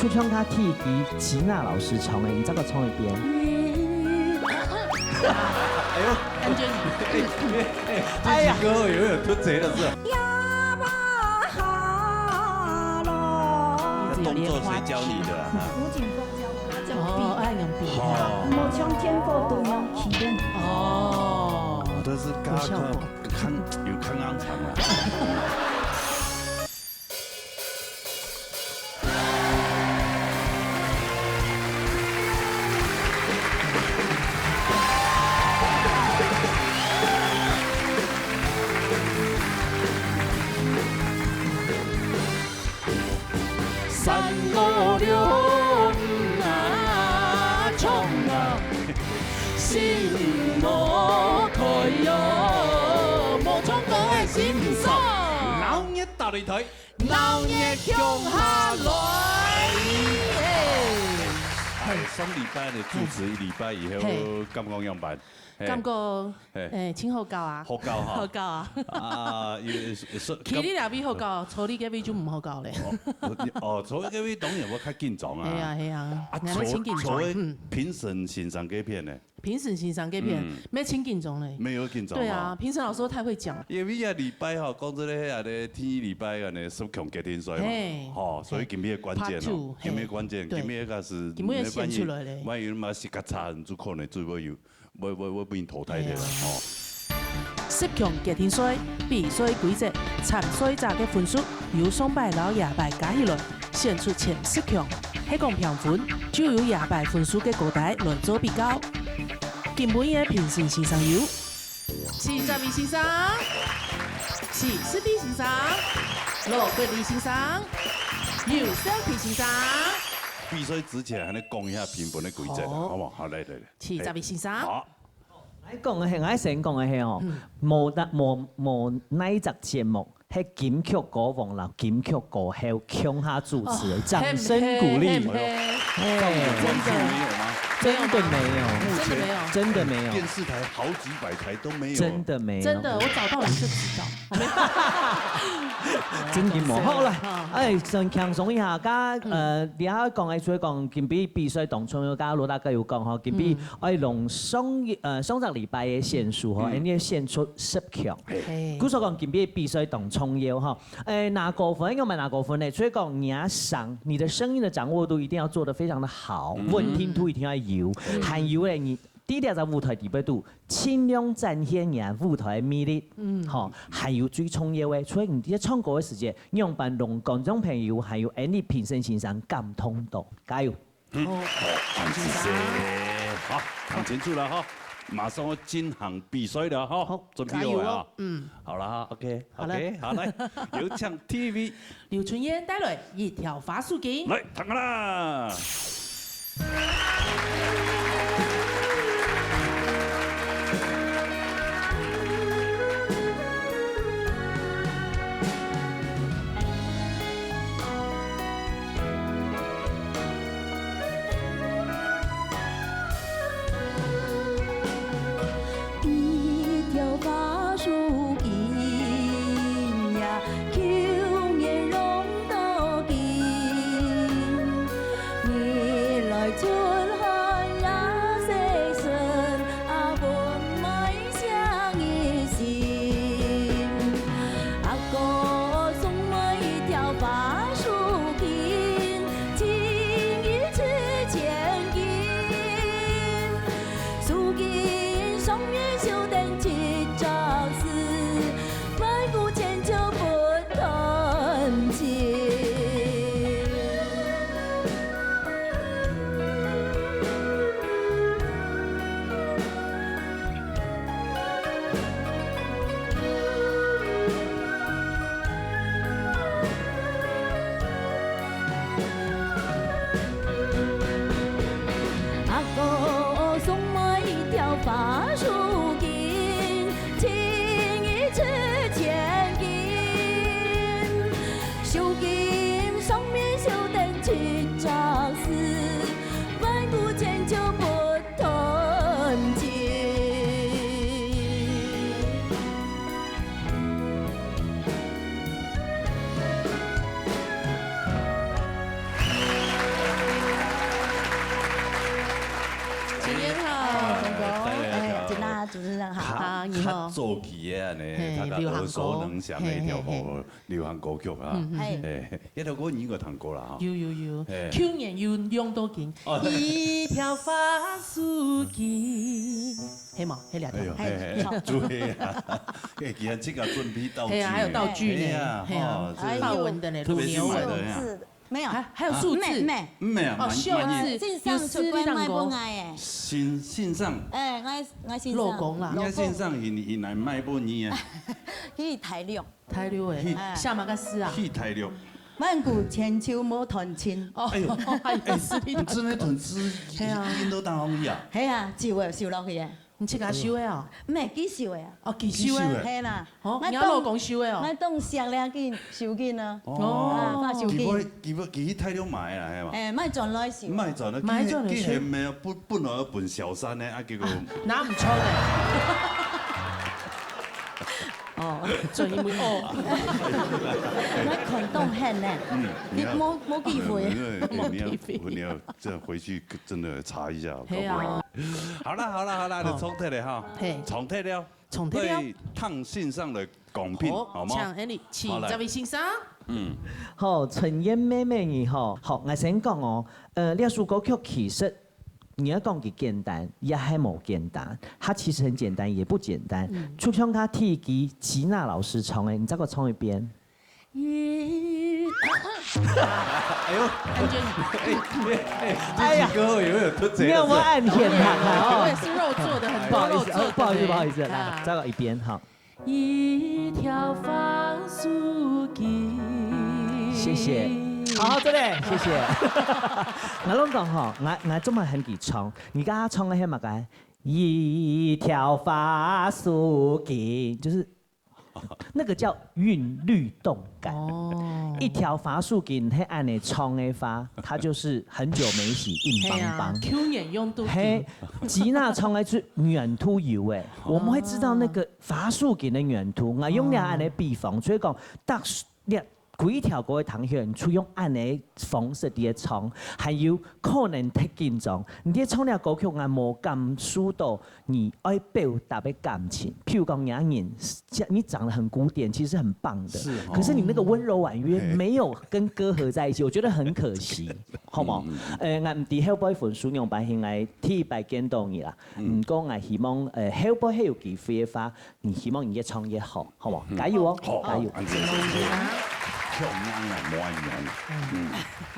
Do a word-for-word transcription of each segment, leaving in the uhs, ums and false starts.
唱佢第一句吉娜老師唱个，你再給我唱一遍。哎呦，感覺你，哎，哎，哎，哎呀，這首歌有沒有突嘴了是吧？要動作誰教你的啊？吳景峰教我。哦，愛用筆。哦。無像天賦都用起的。哦。哦，但是剛剛有效果。看，有看暗場了。 鬧熱大擂台，鬧熱共下來。哎，上禮拜呢，主持一禮拜以後，嘿。感覺仰般？嘿。感覺，嘿。哎，真好搞啊。好搞哈。好搞啊。啊，因為是，是，企你這位好搞，坐你這位就毋好搞咧。哦，哦，坐你這位當然會較緊張啊。係啊，係啊，啊，人家真緊張，坐，坐嗯。評審先生該片呢？ 評審先生該片，嗯。乜真緊張咧。沒有緊張啊。對啊，評審老師都太會講。因為這禮拜吼，講真个，該个第一禮拜个呢，十強決定賽嘛，嘿。吼，所以今日个關鍵 Part 哦 two，，今日个關鍵，嘿。對。今日个是，今日个選出來咧。萬一，萬一嘛是較差，就可能就會有，會，會，會被淘汰掉了，嘿啊。吼。十強決定賽，比賽規則，參賽者个分數由上擺摎這擺加起來， 選出前十強，係講平分，就由這擺分數个高低來做比較。今晡日个評審先生有：徐澤偉先生、徐世美先生、羅國立先生、游少奇先生。比賽之前，還來講一下評分个規則，好。好不好？好，來，來，來。徐澤偉先生。好。 𠊎講个係，𠊎先講个係哦，嗯。無哪，無，無哪一隻節目係金曲歌王摎金曲歌后共下主持个，哦，掌聲鼓勵。嘿，嘿，嘿，嘿。哎，真的沒有嗎？真的沒有。真的沒有。真的沒有。電視台好幾百台都沒有。真的沒有。真的，我找到了，你就知道。 真緊無。好，來，嗯。哎，先輕鬆一下，該，嗯。呃，這下講个，除了講今晡日比賽當中，有剛剛羅大哥有講吼，今晡日，嗯。愛用上一，呃，上隻禮拜个選手吼，嗯。恁樣選出十強。嘿。故所講今晡日比賽當重要吼。哎，拿高分，因為拿高分呢，所以講你要想，你的聲音的掌握度一定要做得非常的好，嗯。穩定度一定要有，嗯。還有呢，你 在這隻舞台底背肚，盡量展現你舞台个魅力。嗯。吼，還有最重要个，除了你在唱歌个時節，仰般讓觀眾朋友還有𠊎等評審先生感動到。加油！嗯。好，好，聽清楚了哈，馬上要進行比賽了哈，好，準備好了哈。加油哦，嗯。好了哈，OK，好了。OK，好，來，有請T V 劉春燕帶來一條花束金。來，聽下啦！較早期个恁呢，嘿，大家耳熟能詳个一條歌，流行歌。流行歌曲啊。嗯，嗯。嘿。嘿，這條歌你應該聽過啦，哈。有，有，有。嘿。舊年有用到緊。哦。一條花束緊。係無？係這條。哎喲，嘿，嘿，嘿，嘿。就係啊。哎，既然這個準備道具呢。係啊，還有道具呢。係啊，嘿啊。哦，這個。豹紋的呢，特別去買的呀。乳牛的。沒有。還，還有數字。啊。妹，妹。嗯，沒有，哦，滿，滿意。數字，線上出過賣分𠊎个。有詩你聽過？線，線上。哎，𠊎，𠊎線上。老公啦。應該線上，佢，佢來賣分你啊。去大陸。大陸的，去，啊。寫麼个詩啊？去大陸。萬古千秋莫斷情。哦，哎喲，還有詩你聽過？哎，真的斷字，係啊。印到當容易啊。係啊，字會收落去个。 你自家收个哦？毋係，佢收个啊。哦，佢收个。佢收个。係啦。哦，𠊎當，你老公收个哦？𠊎當惜了緊，收緊啊。哦。啊，發收緊。佢會，佢會，佢去大陸買啦，係嘛？哎，買轉來收。買轉來，買轉來收。佢，佢還沒有，本，本來要分小三呢，啊，結果。啊，拿毋出來。哦。轉一位，哦。𠊎看當恨呢。嗯，你要，你無，無機會。哎，哎，哎，你要，無機會。你要這樣回去真的查一下，搞不好。係啊。 好啦，好啦，好啦，好。就唱忒了哈。嘿。唱忒了。唱忒了。對，聽線上个公平，好，好嗎？請Andy，請，好，來。這位先生。嗯。好，春燕妹妹你好。好，𠊎先講哦，呃，這首歌曲其實你要講佢簡單，也還無簡單。它其實很簡單，也不簡單。嗯。就像他第一句吉娜老師唱的，你再給我唱一遍。 咦。哎喲。安靜。哎，哎，哎，哎呀。這首歌有沒有特別的？你有沒有按鍵？看看哦。我也是肉做的，很多肉做的呢。不好意思，哦，不好意思，不好意思，來，啊。再來一遍哈。一條花束緊。謝謝。好，好，再來，謝謝。𠊎摎你講吼，𠊎，𠊎這麼很緊張，你剛剛唱的是麼个？一條花束緊，就是 那個叫韻律動感。哦。一條花束緊，係恁呢唱个話，它就是很久沒洗，硬邦邦。係啊，舊年用到緊。嘿，吉娜唱个係原圖有欸，哦。我們會知道那個花束緊个原圖。𠊎用這恁呢比方，哦。所以講，逐，這幾條歌个聽起來，就用恁呢方式在唱，還有可能忒緊張。你在唱這歌曲，𠊎無感受到 你愛表達个感情。譬如講，你个人，你長得很古典，其實很棒的，是哦。可是你那個溫柔婉約嘿。沒有跟歌合在一起，我覺得很可惜，好不好？嗯，嗯，嗯。呃，𠊎毋知後背分數仰般形，𠊎第一擺見到你啦。嗯。毋過𠊎希望，呃，後背還有機會个話，你希望你越唱越好，好不好？嗯。加油哦，好，加油。好，恁樣，跳舞啊，無恁樣。嗯。嗯。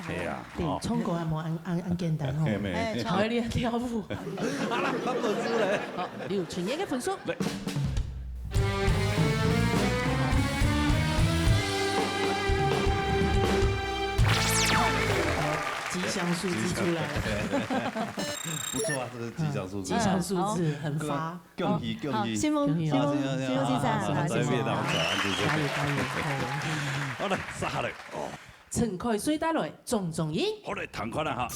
係啊，對，哦。唱歌也無恁，恁，恁簡單吼。嘿，嘿。哎，好，你跳舞。好啦，分分數咧。好，六七年个分數。來。吉祥數字出來了。不錯啊，這個吉祥數字。吉祥數字很發。嗯，好。 恭喜，恭喜。好，新聞，恭喜哦。新聞，新聞先生，好，好，好，再見，再見，再見。加油，加油，加油。好嘞，接下來，哦。陳凱瑞帶來《種種因》。好嘞，聽看啊哈。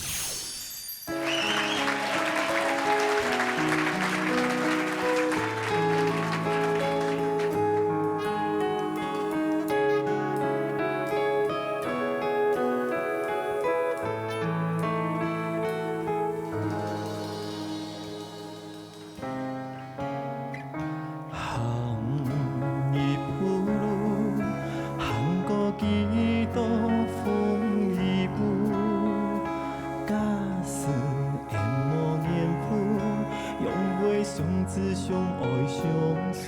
行一步，行過幾多風雨步，假使緣無緣分，用會相知、相愛、相守。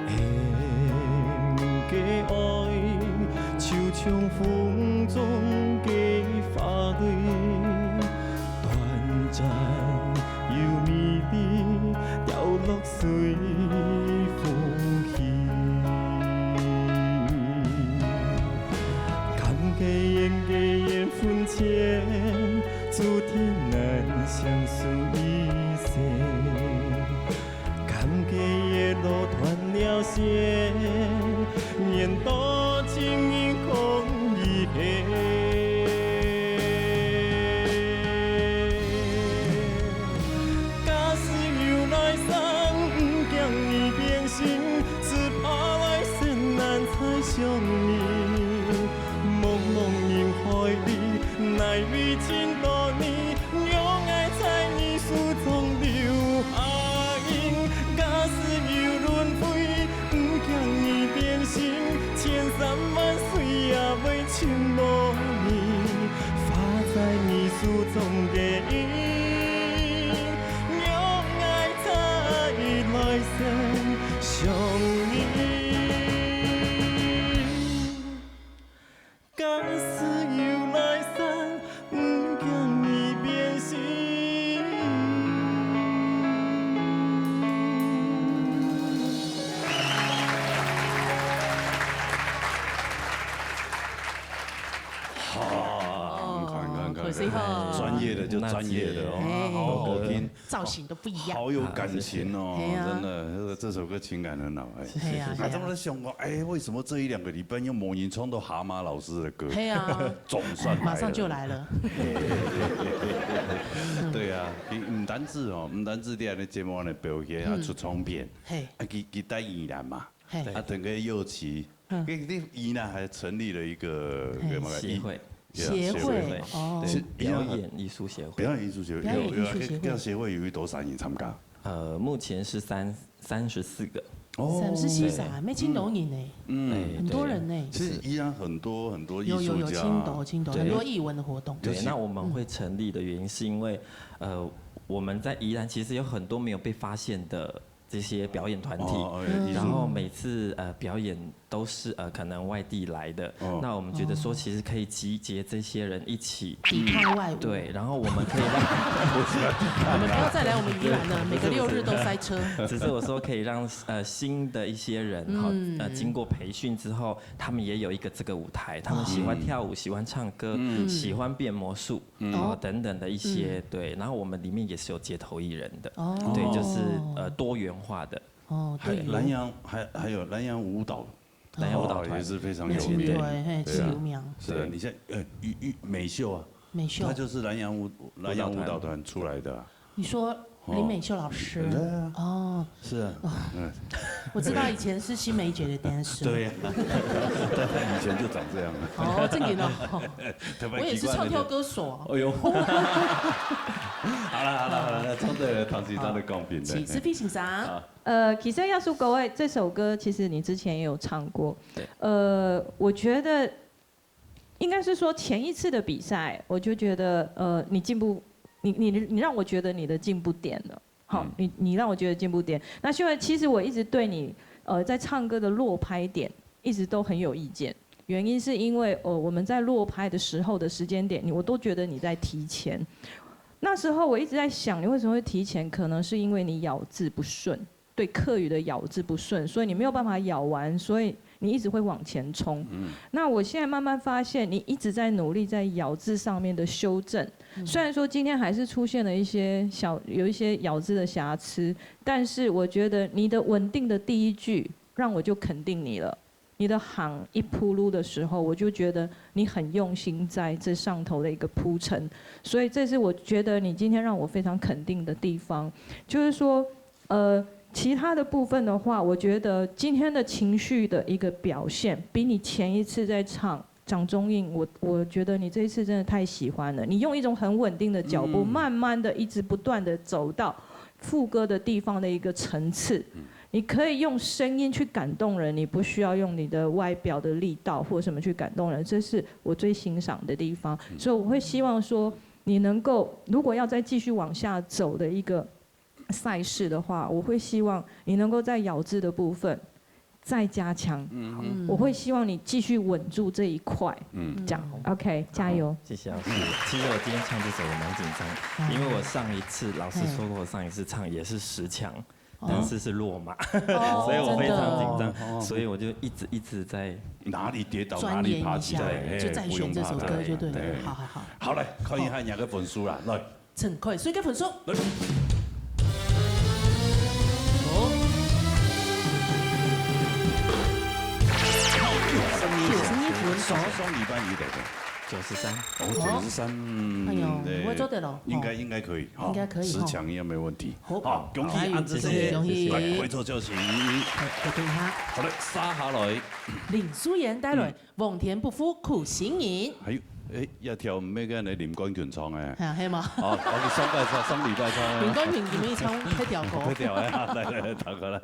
恩个愛，就像風中个花蕊，短暫又美麗，掉落隨風去。感覺緣个緣分淺，注定難相守一生。 感覺月落斷了線，緣到情人空餘恨。假使有來生，毋驚你變心，只怕來生難再相遇。 茫茫人海裡，哪位尋到你？讓愛在你手中留下印。假总个意，让爱再来生相依。假使有来生，毋惊你变心。好，你看看看，可惜哈专业的就专业的哦，那是好好听。造型都不一样。好有感情哦，哎呀真的，这个这首歌情感很好哎。哎呀，那他们在想说，哎，为什么这一两个礼拜又猛然冲到蛤蟆老师的歌？哎呀，总算马上就来了。对啊，你毋单止哦，毋单止你个节目的表现啊，嗯出唱片，嘿，啊，佢佢带宜兰嘛，嘿，啊，整个乐器，嗯你你宜兰还成立了一个嘿什么协会对啊协会协会哦，是表演艺术协会。表演艺术协会，表演有有艺术协会这样协会有几多少人参加？呃，目前是三三十四个。哦三十四啥，没青楼人呢，嗯，哎很多人呢。其实宜兰很多很多艺术家，有有有青楼青楼，对很多艺文的活动。对，就是那我们会成立的原因是因为，呃，我们在宜兰其实有很多没有被发现的这些表演团体，哦，嗯艺术然后每次呃表演都是呃可能外地来的，哦那我们觉得说其实可以集结这些人一起。抵抗外侮。对，然后我们可以让我们不要再来我们宜兰了，每个六日都塞车。只是我说可以让呃新的一些人哈、嗯呃经过培训之后，他们也有一个这个舞台，他们喜欢跳舞，喜欢唱歌，嗯喜欢变魔术，嗯哦等等的一些、对，然后我们里面也是有街头艺人的，哦对，就是呃多元化的。哦，还对，南洋还还有南洋舞蹈，南洋舞蹈团哦也是非常有美琴名。对，嘿，对啊是有名。是的，你像呃玉玉美秀啊，美秀她就是南洋舞南洋舞蹈团出来的啊。你说林美秀老师对啊，哦，是啊，嗯，我知道以前是新梅姐的 dancer。对呀，她以前就长这样了。哦，正经哦，特别我也是奇怪的唱跳歌手哦。哎呦，好了好了好了，唱对了，唐启章的公平的。是，是费先生。呃，其实要说国外这首歌，其实你之前也有唱过。对。呃，我觉得应该是说前一次的比赛，我就觉得呃，你进步，你你你让我觉得你的进步点了。好，嗯你你让我觉得进步点。那现在其实我一直对你呃在唱歌的落拍点一直都很有意见。原因是因为呃我们在落拍的时候的时间点，你我都觉得你在提前。那时候我一直在想，你为什么会提前？可能是因为你咬字不顺，对客语的咬字不顺，所以你没有办法咬完，所以你一直会往前冲。那我现在慢慢发现，你一直在努力在咬字上面的修正。虽然说今天还是出现了一些小有一些咬字的瑕疵，但是我觉得你的稳定的第一句让我就肯定你了。你的行一铺路的时候，我就觉得你很用心在这上头的一个铺陈，所以这是我觉得你今天让我非常肯定的地方，就是说，呃，其他的部分的话，我觉得今天的情绪的一个表现，比你前一次在唱掌中印，我我觉得你这一次真的太喜欢了。你用一种很稳定的脚步，嗯慢慢的一直不断的走到副歌的地方的一个层次。你可以用声音去感动人，你不需要用你的外表的力道或什么去感动人，这是我最欣赏的地方。所以我会希望说，你能够如果要再继续往下走的一个赛事的话，我会希望你能够在咬字的部分再加强。嗯我会希望你继续稳住这一块，嗯，这样 OK，加油。谢谢老师。其实我今天唱这首也蛮紧张，因为我上一次老师说过，我上一次唱也是十强，但是是落马，哦所以我非常紧真的张，所以我就一直一直在哪里跌倒哪里爬起来，钻研一下就再选这首歌就对了。哎不用怕它好好好，好来看一下你个分数啦，来。陈凯水个分数。九十一分，上上礼拜你得分，九十三。哦，九十三，嗯哎呦，对我做得了，应该哦应该可以，哈应该可以十哈强应该没问题。好好，恭喜加油安之恭喜恭喜来，回头就行。好，我听他。好了，沙下来，林淑妍带来《望天不负苦心人》。还有，哎，要跳咩个呢？林冠群唱哎。啊，系嘛？哦，我们上拜唱，上礼拜唱。林冠群今日唱这条歌这。条哎，来来来，打过来。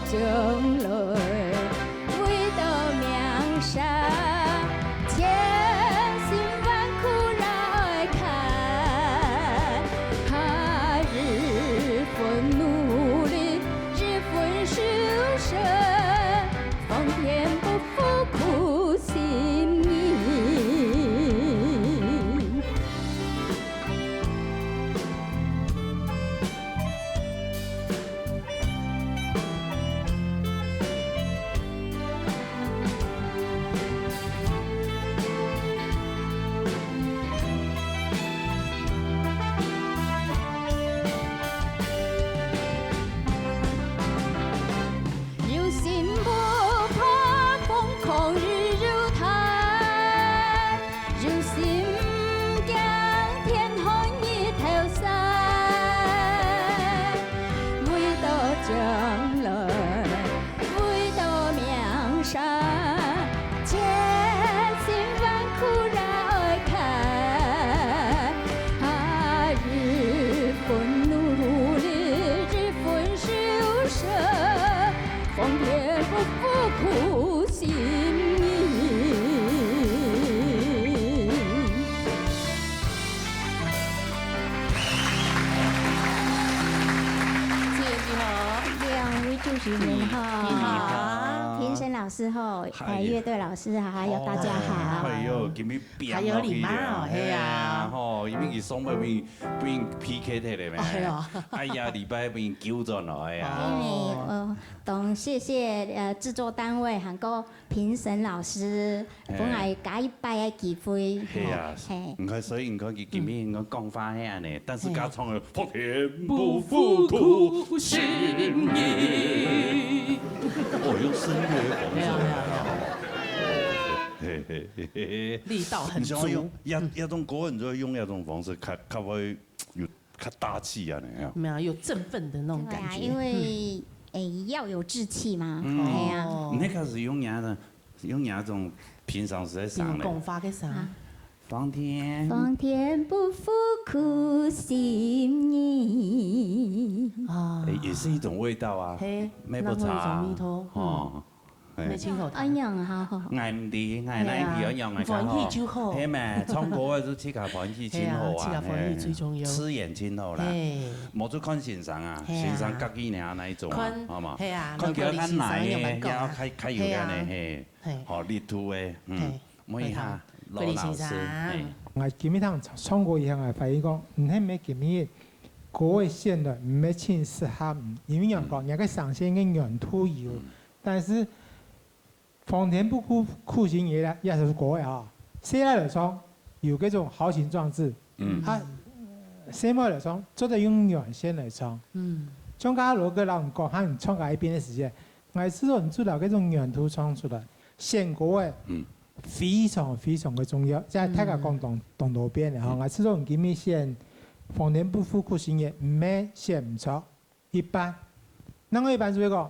将来，为到名声，千辛万苦来看。他日分努力，日分受伤，皇天不负苦心人。 有心不怕风狂雨如海，有心不惊天寒日头晒。为到将来，为到名声，千辛万苦来看。啊，日分努力，日分受伤， 皇天不负苦心人。谢谢你好。两位主持人好，你好。评审老师好，嗨。呃，乐队老师好，还有大家好。哎哟，今日变落去了，还有礼貌，嘿啊。嘿啊，吼，因为佢上尾变，变P K忒了咩？哎哟。哎呀，礼拜变揪转来啊。因为，呃， 当谢谢，呃，制作单位，还有评审老师，嘿。分𠊎加一摆个机会。嘿啊，嘿。你看，所以你看，佢今日你看讲话系安尼，但是加唱个皇天不负苦心人。哦，用声乐方式。没有，没有，没有。嘿嘿嘿嘿。力道很足。你想要用，要，要用国文，就要用那种方式，较，较会有 较大气啊，你看。没有，有振奋的那种感觉。对啊，因为，嗯。诶，要有志气嘛，嗯。哎呀。哦。你那个是用伢的，用伢种平常时在想的。用讲法个啥？啊。皇天。皇天不负苦心人。啊。诶，也是一种味道啊。嘿，没不差啊。那会有一种味道，嗯。哦。 嘿。你清楚他。哎呀，好好。𠊎毋知，𠊎哪知，哎呀，哎呀，哎呀，歡喜就好。係咩？唱歌个就自家歡喜真好啊，係啊，自家歡喜最重要。嘿。詞也真好啦。嘿。無就看先生啊，係啊。先生家己呢那一種啊，看，好嘛？係啊，看佢看哪个，那个李先生有蠻高啊。也要開，開有个呢，係啊。嘿。嘿。好，力度个，嗯。嘿。問一下，好，羅老師，李先生。嘿。𠊎今日聽唱歌以後，𠊎發現講，毋係每今日歌个旋律，毋係盡適合，因為仰講，嗯。人个聲線个軟度有，嗯。但是 皇天不負苦心人啦，也係歌个哈。細倈來唱，有這種豪情壯志。嗯。啊，細妹來唱，做得用軟線來唱。嗯。像剛剛羅哥摎你講，喊你唱該一遍个時間，𠊎知道你做到這種軟度唱出來，選歌个，嗯。非常非常个重要。這大家講當，嗯。當多遍了哈，嗯。𠊎知道你今日選皇天不負苦心人，毋係選毋著。 一半。另外一半就係講，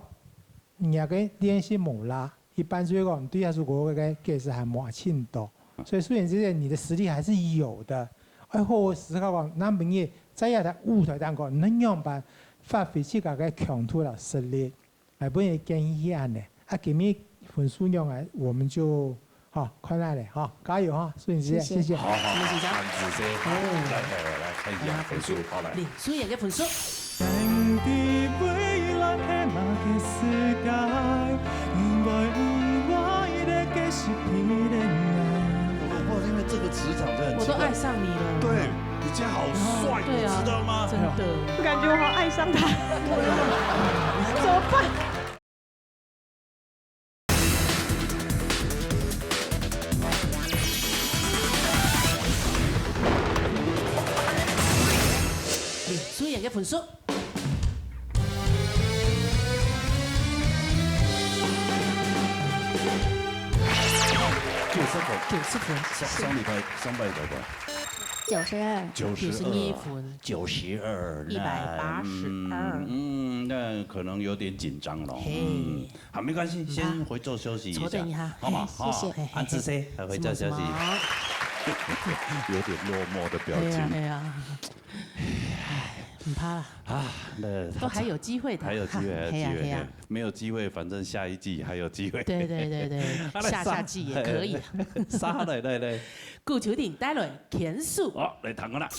你个練習無罅，一半就係講，你對這首歌个解釋還無清楚。所以雖然這些你的實力還是有的，愛好好思考講，那明日在這台舞台當中，你能仰般發揮自家个強度摎實力，來分人建議係恁呢。啊，今日分數仰仔，我們就 好，看下來，好，加油哈，蘇穎姐，謝謝。謝謝。好，好，蘇穎姐。很仔細。好，嗯。來，來，來，來，看一下分數，好，來。林蘇穎个分數。在你的未來的那個世界，因為有我的解釋你的愛。哇，因為這個磁場真的很奇怪。我都愛上你了。對，你今天好帥，哦，對啊，你知道嗎？真的。我感覺我好愛上他。對啊。怎麼辦？ 林蘇穎个分數。九十分。九十分。上，上禮拜，上擺一百分。九十二。九十二。九十二分。九十二，一百八十二。那，嗯，嗯，那可能有點緊張了。嘿。嗯，好，沒關係，先回座休息一下，好嗎？好，謝謝。好，恁仔細，回座休息。什麼，什麼？有點落寞的表情。對啊，對啊。毋怕啦，啊，那都還有機會的。還有機會，還有機會，啊，嘿啊，嘿啊。嘿，沒有機會，反正下一季還有機會。對，對，對，對，啊，來，下，下季也可以。殺，殺，來，來，來。顧秋婷帶來牽手。好，來，聽看啦。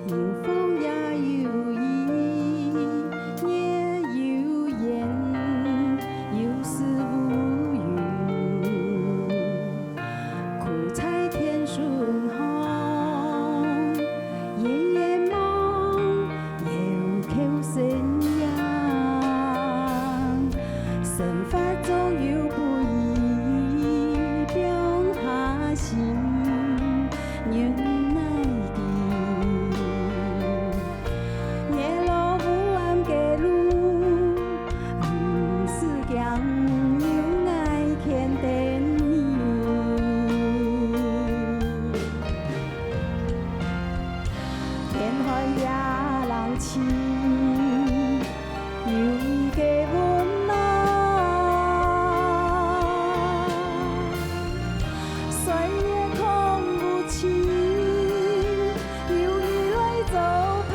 有風也有雨，月有圓，有時烏雲，苦在天上方，遠遠望，有口聲音。生活總有不易，放下心， 忍耐的。夜路烏暗个路，毋使驚，有𠊎牽等你。天寒也冷清， 有你个溫暖，歲月空無情，有你來做伴，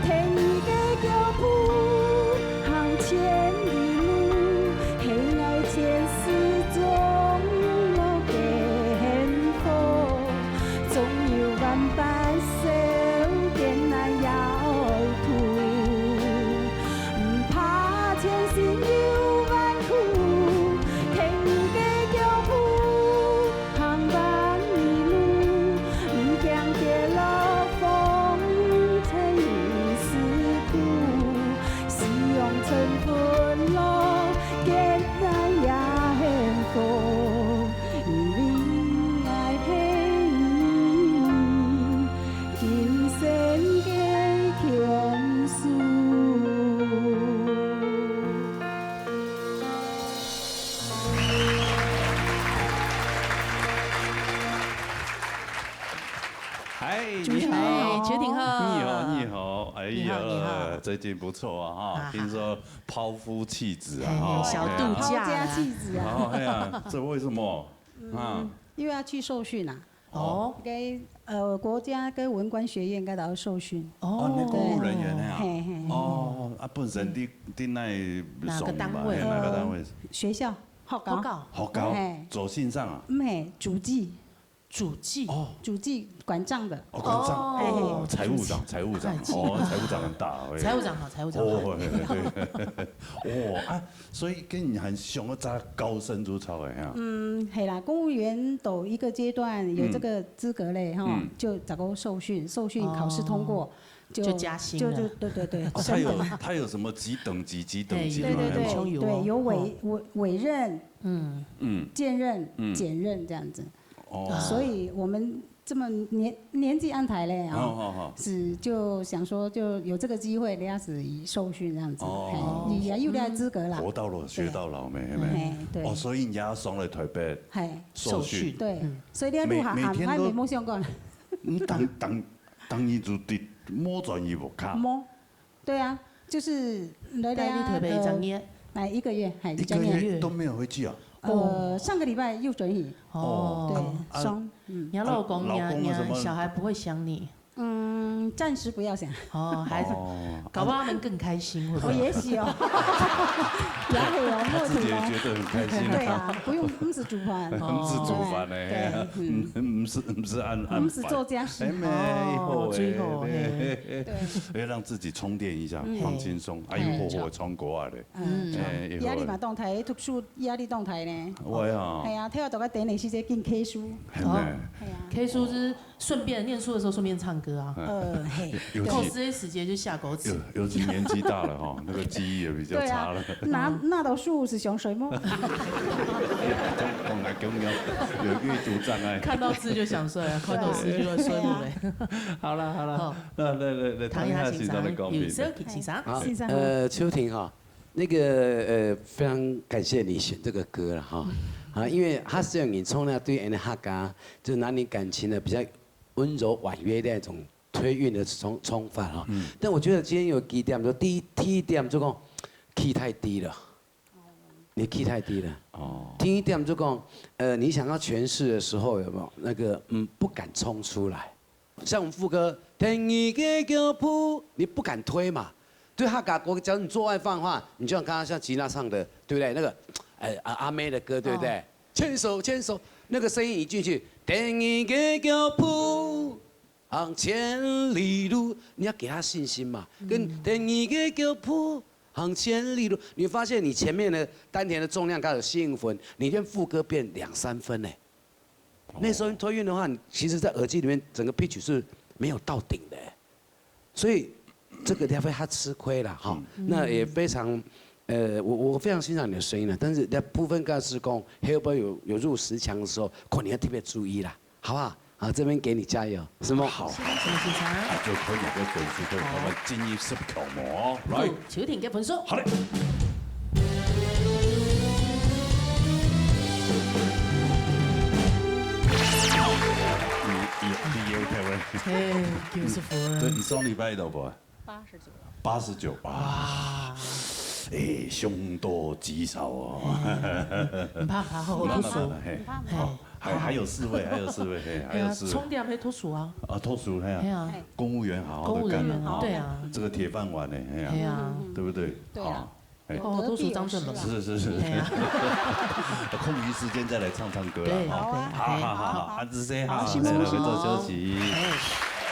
跈你个腳步行千里路，係𠊎前世種落个幸福。 總有萬般愁，艱難也愛渡。毋怕前生有萬苦，跈你个腳步行萬里路。毋驚跌落風塵世故， 夕陽春風落，艱難也幸福，因為𠊎係你今生个牽手。嗨，你好。哎，秋婷好。你好，你好。哎呀，你好，你好。最近不錯啊，哈，啊，聽說拋夫棄子啊，哎，哈，小度假啦。拋家棄子啊。哦，哎呀，這為什麼？啊。嗯，又要去受訓啊。哦。該，呃，國家跟文官學院該都要受訓。哦，那公務人員那樣。嘿，嘿，嘿。哦，啊，本身你，你哪位哪個單位？嘿，哪個單位？呃，學校，學校。學校。學校，嘿。做先生啊？毋係，主計。 主計。哦。主計，管帳的。哦，管帳。哦。哦，財務長，財務長。會計。哦，財務長很大，哎。財務長好，財務長好。哦，對，對，對。哦，啊，所以該你還想要再高升就著了哈。嗯，係啦，公務員到一個階段有這個資格了，嗯。哈，嗯。就再過受訓，受訓考試通過，哦。就，就加薪了。就，就，對，對，對，哦，他有，升等。他有什麼幾等級、幾等級嗎？對，對，對，對，有委，哦。委，委任，嗯。嗯。兼任，嗯。兼任這樣子。 哦。所以我們這麼年，年紀恁大了啊，哦，哦，哦。係就想說就有這個機會，這樣子受訓這樣子，哦。嘿，也有這個資格啦。活到老，學到老，對。嘿，嘿。哦，所以你也上來台北，嘿。受訓。受訓。對，嗯。所以這個路還，每，每天都，還，還沒夢想過。你當，當，當然就得無轉去屋下。無。 對啊，就是來，來台北一個月。呃，來一個月，嘿，一個月。一個月都沒有回去啊？呃，上個禮拜又轉去。哦。對，啊，啊，雙，嗯。你老公呀，啊，老公有什麼？你小孩不會想你？嗯，暫時不要想。哦，還是，哦。搞不好他們更開心，會不會？哦，也許哦。也許哦，他自己也覺得很開心啊。對啊，不用，毋使煮飯。毋使煮飯呢。對，嗯。毋使，毋使恁，恁煩。毋使做家事。哎，沒，哦，以後，最後，哎，嘿。對。 要讓自己充電一下，嗯。放輕鬆，哎，又好好唱歌啊咧。嗯，哎，又好。壓力嘛當大，讀書壓力當大呢。有啊。係啊，聽到這個電視節緊看書。係咩？哦。係啊。K書是順便念書的時候順便唱歌啊。呃，嘿，尤其考试的時間就下狗尤屎。尤其年纪大了哈，那个记忆也比较对啊差了。，拿拿到书是想睡吗？讲来讲讲，有阅读障碍。看到字就想睡啊，看到字就要睡目嘞。好了好了好，那那那那唐一下先生，唐一下先生的公平有小琪先生。好先生，呃，秋婷哈，那个呃，非常感谢你选这个歌了哈，啊，因为他虽然你从来对 N 哈嘎，就男女感情的比较温柔婉约的那种推韵的冲冲法哈，但我觉得今天有几点，就第一第一点就讲key太低了，你 key 太低了。哦，第一点就讲，呃，你想要诠释的时候有没有那个嗯不敢冲出来？像我们副歌，天一个脚步，你不敢推嘛。对哈嘎国，假如你做外放的话，你就像刚刚像吉娜唱的，对不对？那个，呃，阿阿妹的歌，对不对？牵手牵手，那个声音一进去，天一个脚步，行千里路，你要给他信心嘛，跟天一个脚步，行千里路，你发现你前面的丹田的重量开始兴奋，你连副歌变两三分呢。那时候推韵的话，你其实在耳机里面整个 pitch 是没有到顶的，所以这个你会他吃亏了哈。那也非常，呃，我我非常欣赏你的声音了，但是在部分歌词讲，后边有有入十强的时候，可能要特别注意啦，好不好？啊，这边给你加油，什么？好。谢谢先生。啊，就可以给分数，对，我们进入十强哦。来，好，秋婷个分数。好嘞。你你你有台湾，嘿，beautiful。对你上礼拜有无？八十九。八十九，哇，哎，凶多吉少哦。毋怕，毋怕，好好讀書。嘿，嘿，还还有四位，还有四位，嘿，还哎呀，有四位。重点还读书啊。啊，读书，嘿啊，哎呀，公务员好好的干啊，公务员对啊，这个铁饭碗呢，嘿啊，哎呀，对不对？对啊啊，哎，哦，读书张正龙。是是是，哎呀，空余时间再来唱唱歌啦，对，哈。对，好好好好，啊，这些哈，好，来来做休息。哎，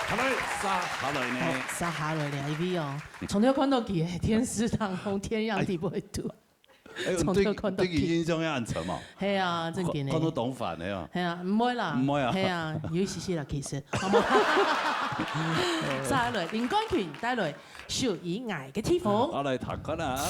好嘞，接下来呢？好，接下来呢，一位哦，从头看到佢，天时当空，天让地不会读。哎呦，从头看到对，对印象也很深嘛。系啊，正经的。看到当烦的啊。系啊，毋会啦，毋會啊系啊，有一些些啦，其实，好吗？再来，林冠群带来《属于爱的地方》。好，来，听看啊。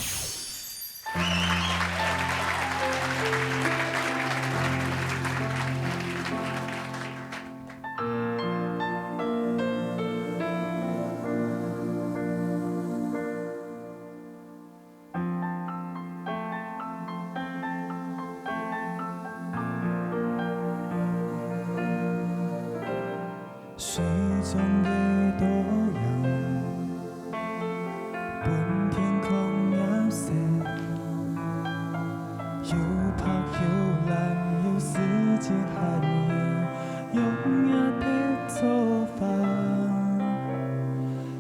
水中个倒影，分天空染色，又白又蓝，又世界罕有，永远的做法。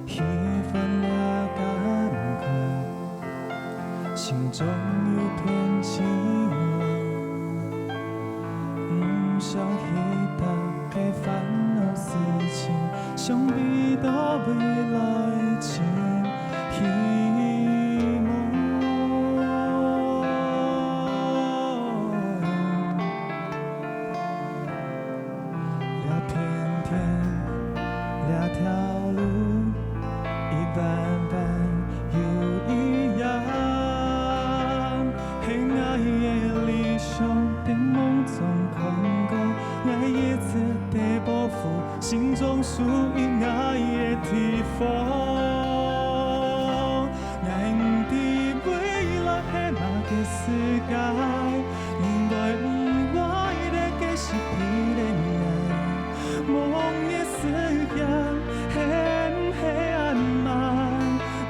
喜欢那感觉，心中有片晴朗。毋想去搭个烦恼事情，想比到未来真希望。 这片天，这条路，一弯弯又一样。是𠊎个理想，在梦中看过，𠊎一直在保护，心中属于𠊎个地方。 𠊎毋知未來係麼个世界，因為毋會得个是別个愛。夢个實現係毋係恁慢，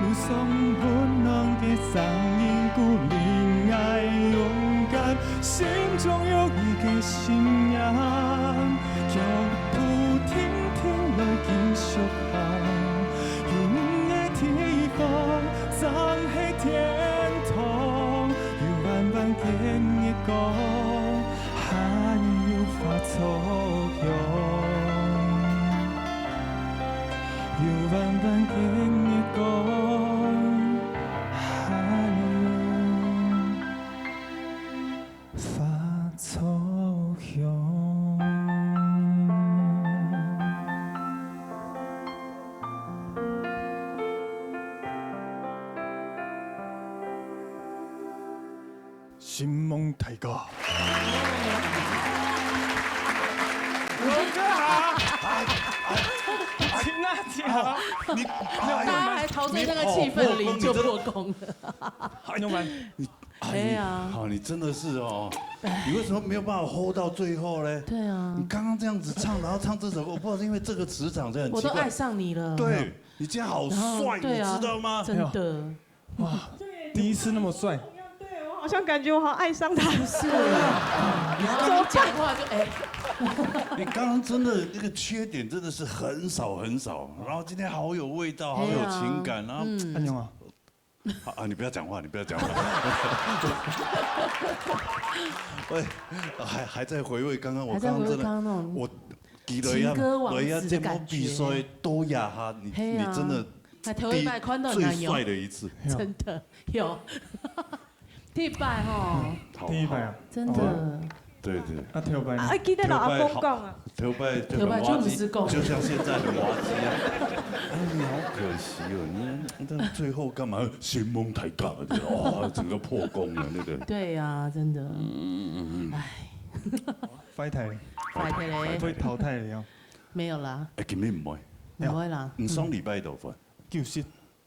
路上溫暖个聲音鼓勵𠊎勇敢，心中有一个信仰，用步定定來繼續行。 有你个地方，正係天堂。有彎彎个月光，還有花草香。有彎彎个月光，還有花草香。大哥。我哥啊！亲啊，亲啊！你，大家还陶醉那个气氛里就破功了。你，哎，你，哎呀。好，你真的是哦，你为什么没有办法 hold 到最后嘞？对啊。你刚刚这样子唱，然后唱这首歌，我不知道是因为这个磁场真的很奇怪。我都爱上你了。对，你今天好帅，然后，对啊，你知道吗？真的。哇，第一次那么帅。对，我好像感觉我好爱上他。是啊，然后你讲话就，哎。你刚刚真的那个缺点真的是很少很少，然后今天好有味道，好有情感，哎呀。然后，嗯。 啊，啊，你不要讲话，你不要讲话。喂，还，还在回味刚刚，我还在回味刚刚真的，刚刚那种我记得呀，情歌王子的感觉。对呀，这波比赛都呀哈，你，嘿啊。你真的，那头一摆看到你啊，最帅的一次。真的，有。第一摆吼。好，第一摆啊。好。真的。哦。 对，对。啊，头擺呢？啊，记得老阿公讲啊。头擺，头擺就很滑稽，就毋使讲。就像现在很滑稽啊。哎，你好可惜哦，你，你到最后干嘛？先蒙抬杠，哦，整个破功了，对不对？对啊，真的。嗯，嗯，嗯，嗯。唉。坏忒了。坏忒了。被淘汰了呀。没有啦。哎，根本不会。不会啦。你上礼拜多少分？九十。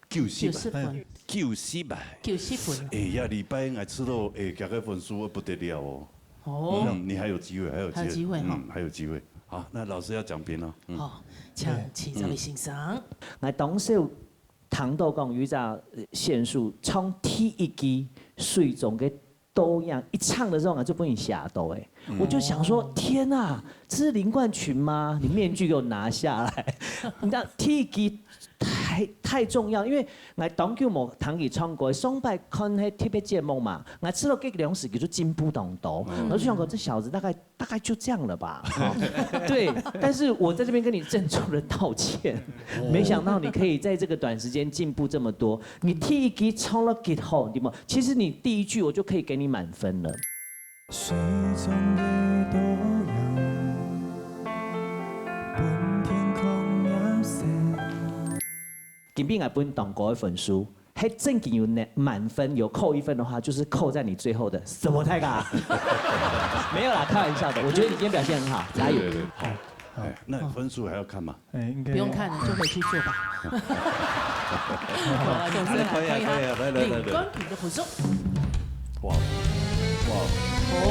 九十啊。九十分。九十啊。九十分。哎呀，禮拜𠊎試著，哎，這个分數不得了哦。哦。嗯，你還有機會，還有機會。還有機會哈。嗯，還有機會。好，那老師要講評了。嗯。好，請，請這位先生。嗯。𠊎當時有聽到講有一隻，呃，選手唱第一句水中个 多樣，一唱的時候啊，就被你嚇到欸。嗯。我就想說，天啊，這是林冠群嗎？你面具給我拿下來。你知道，第一句太，太重要，因為𠊎當久無聽佢唱歌，上擺看該特別節目嘛，𠊎試著該兩首歌就進步當多，嗯。我就想說，這小子大概，大概就這樣了吧。哦，對，但是我在這邊跟你鄭重的道歉，哦。沒想到你可以在這個短時間進步這麼多。 你第一句唱了幾好，對嗎？其實你第一句我就可以給你滿分了。水中的多樣，分天空描寫。今晡日分當高个分數，還真經有滿分，有扣一分的話，就是扣在你最後的什麼太嘎？沒有啦，開玩笑的。我覺得你今天表現很好，加油。對，對，對。好。 哎，那分數還要看嗎？哎，應該不用看了，就回去做吧。好了，總之來，可以啊，可以啊，來，來，來，來。領冠軍的分數。哇，哇。哦。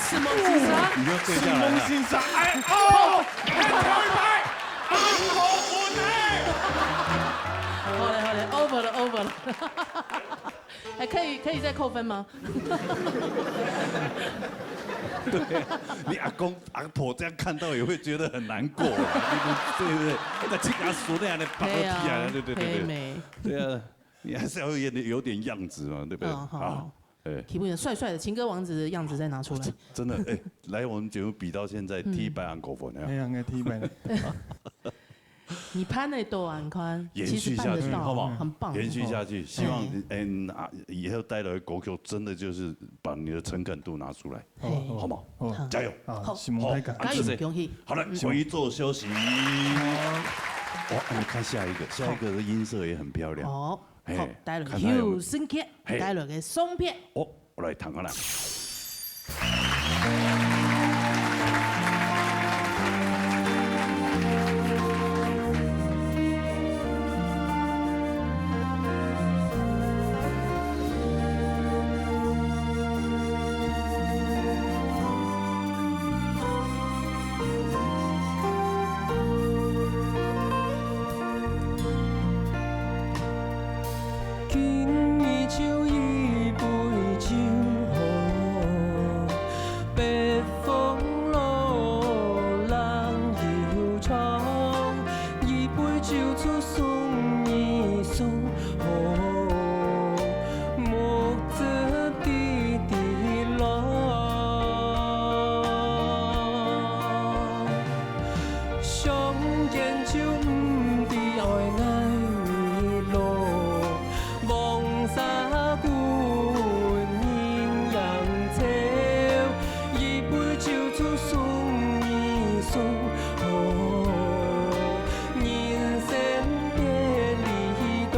什麼先生？你就跪下來了。什麼先生？哎，哦，哎，跳一拍，啊，扣分欸。好嘞，好嘞，over了，over了。 哎，可以，可以再扣分嗎？對啊，你阿公阿婆這樣看到也會覺得很難過啊，對不對？對不對？那這個孫那樣的把我踢啊，對啊，對，對，對，對。對啊，你還是要有點，有點樣子嘛，對不對？嗯，好。好，哎。基本上帥帥的，情歌王子的樣子再拿出來。真的，哎，來我們節目比到現在，嗯。第一擺還扣分啊。哎呀，第一擺。 你攀得到啊，你看，延續下去，其實辦得到，好不好？很棒。延續下去，希望，哎。嗯，啊，以後帶來的歌曲真的就是把你的誠懇度拿出來，嘿。好嗎？好。加油！好，好，承蒙大家。好，加油，恭喜。好了，嗯。我一做休息。好。哇，我們看下一個，下一個的音色也很漂亮。哦，嘿，好，帶來看他有沒有。有聲樂，嘿。帶來个送片。哦，我來彈看啦。 今日就一杯酒，北風落，人又唱，一杯酒就送一送，莫 滴滴落。相見就毋知愛哪位路，黃沙歸人影斜，一杯酒就送一送，哦，人生別離多。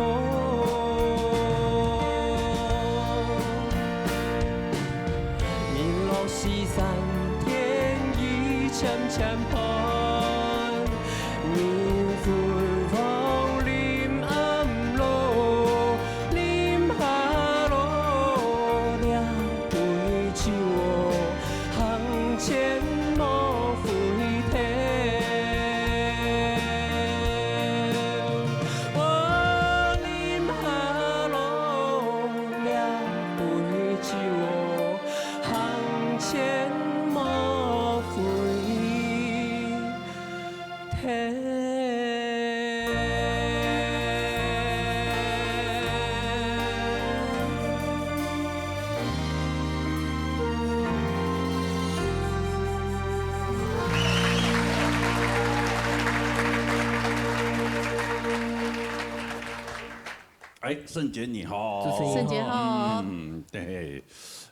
聖杰你好。主持人好。聖杰好。嗯，對。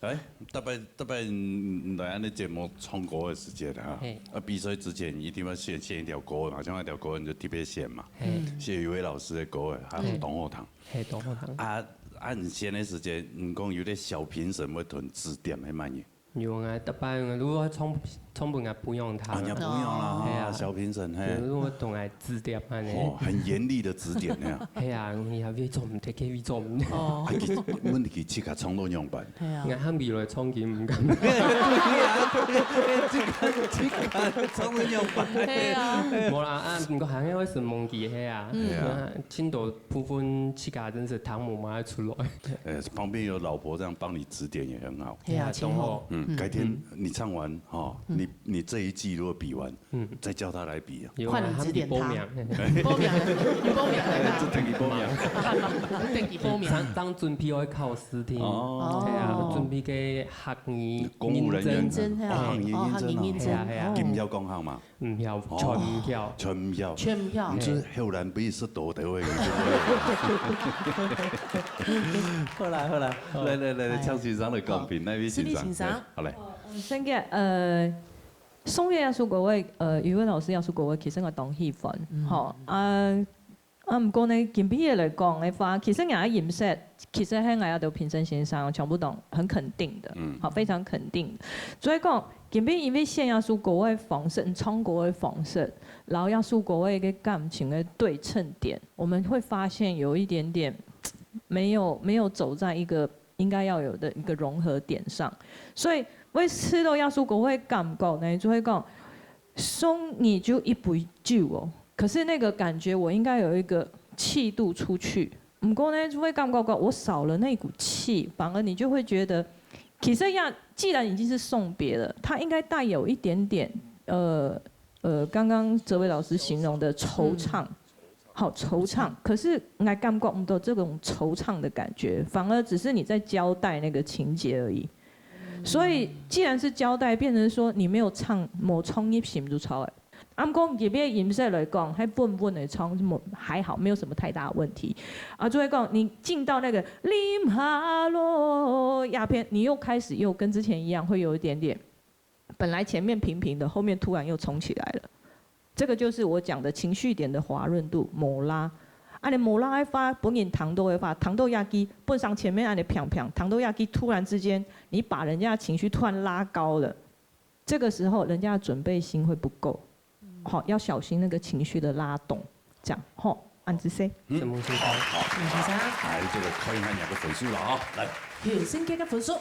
哎，大概，大概，嗯，來恁呢節目唱歌个時間啊，嘿。啊，比賽之前一定要先，先一條歌，好像那條歌你就特別選嘛。嘿。嗯。是有一位老師个歌，還有嘿。董後堂。嘿，董後堂。啊，啊，你選个時間，你講有个小評審會同指點，係麼人？ 有啊，逐擺啊，如果唱，唱分𠊎不用他。啊，你不用啦，哦。哈，係啊。小評審，嘿。就是會同𠊎指點恁呢。哦，很嚴厲的指點，嘿啊。係啊，你還會做毋得，可以做毋得。哦。啊，佢，問題佢自家唱到仰般？係啊。𠊎喊佢來唱，佢毋敢。自家，自家唱到仰般？係啊。無啦，啊，毋過還係會承蒙佢，係啊。嗯。係啊。啊，盡多部分自家真是聽無嘛出來。呃，旁邊有老婆這樣幫你指點也很好。係啊，係啊，真好。當好。嗯，改天 你唱完，哈，嗯。你，你這一季如果比完，嗯。再叫他來比啊。有啊，換你指點他。他們報名。報名，你報名。哎，這等於報名。等於報名。當，當準備愛考試定。哦。對啊，準備个客語公務人員認證。認證，係啊。哦，客語認證哦。哦，客語認證。係啊，係啊。哦。佢毋曉講客嘛？毋曉，哦。全毋曉。全毋曉。全毋曉。你這後來不是多得位？好啦，好啦，好。來，來，來，來，好。蔡先生來講評，哎。哪位先生？施禮先生。來，好嘞。 嗯，先个，呃，送月耶穌國位，呃，語文老師耶穌國位，其實𠊎當喜歡，嗯。吼，啊，啊，毋過呢，今晡日來講个話，其實𠊎个音色，其實係𠊎个評審先生全部都很肯定的，嗯。好，非常肯定。所以講，今晡日因為選耶穌國位个方式，嗯，唱歌个方式，然後耶穌國位个感情个對稱點，我們會發現有一點點沒有，沒有走在一個 應該要有的一個融合點上。所以𠊎試著耶穌國位个感覺呢，就會講，送你就一杯酒哦，可是那個感覺我應該有一個氣度出去。毋過呢，就會感覺到我少了那股氣，反而你就會覺得，其實呀，既然已經是送別了，它應該帶有一點點，呃，呃，剛剛哲維老師形容的惆悵，嗯。 好惆悵，可是𠊎感覺毋到這種惆悵的感覺，反而只是你在交代那個情節而已。所以既然是交代，變成說你沒有唱，無唱入心就著了。啊，毋過佢个音色來講，還穩穩的唱，無，還好，沒有什麼太大的問題。啊，就會講你進到那個淋下落呀片，你又開始又跟之前一樣，會有一點點 本來前面平平的，後面突然又衝起來了。這個就是我講的情緒點的滑潤度，無拉。恁呢無拉个話，本人聽到个話，聽到這句，本上前面恁呢平平，聽到這句，突然之間，你把人家的情緒突然拉高了，這個時候人家的準備心會不夠。 好，要小心那個情緒的拉動，這樣，吼，恁仔細。嗯。承蒙先生。好，好。承蒙先生。來，這個看一下你个分數了啊，來。評審个分數。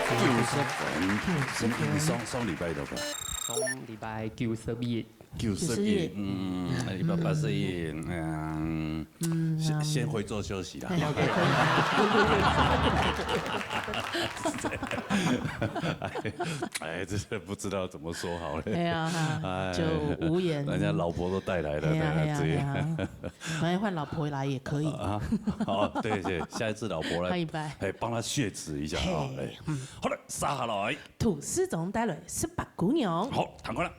九十分。九十分。你，你上，上禮拜多少？上禮拜九十一。 九十一，九十一。嗯，一百八十一，嗯，嗯，先，嗯。先回座休息啦。OK。哎，哎，這是不知道怎麼說好了。哎呀，哈，哎，就無言。人家老婆都帶來了，哎呀，對啊，哎呀，這樣。哎呀。反正換老婆來也可以。啊，好，對，對，下一次老婆來，換一擺。哎，幫他雪恥一下啊，嘿，哎。嗯。好了，接下來。 杜思臧帶來十八姑娘。好，聽看啦。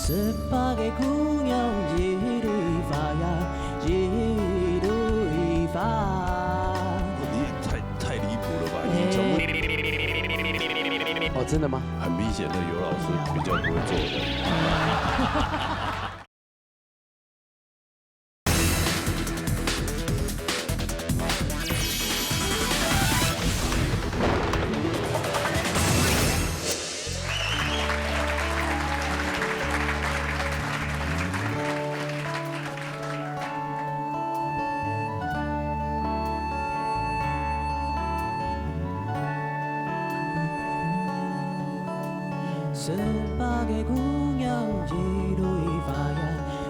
十八个姑娘一蕊花呀，一蕊花。你也太，太離譜了吧？你全部，哦，真的嗎？很明顯的，尤老師比較不會做人。 十八个姑娘一蕊花呀，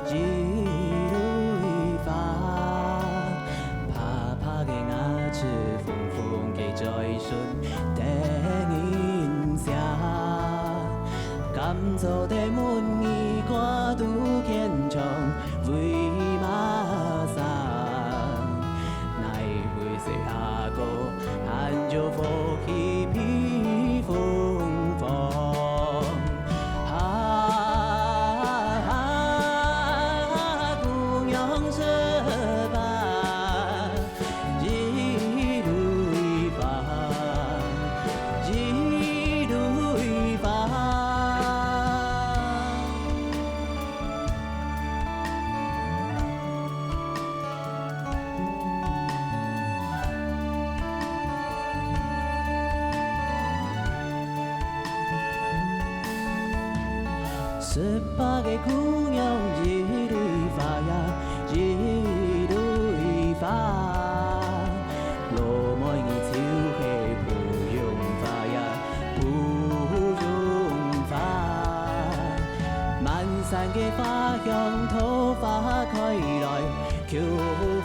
一蕊花。白白个牙齒，紅紅个嘴唇，得人惜。敢做得問你，歌肚牽腸為麼生？哪位細阿哥 還有福氣披風帆，還十八个姑娘一蕊花呀，一蕊花。老妹儿就係芙蓉花呀，芙蓉花。满山个花香，桃花开来，菊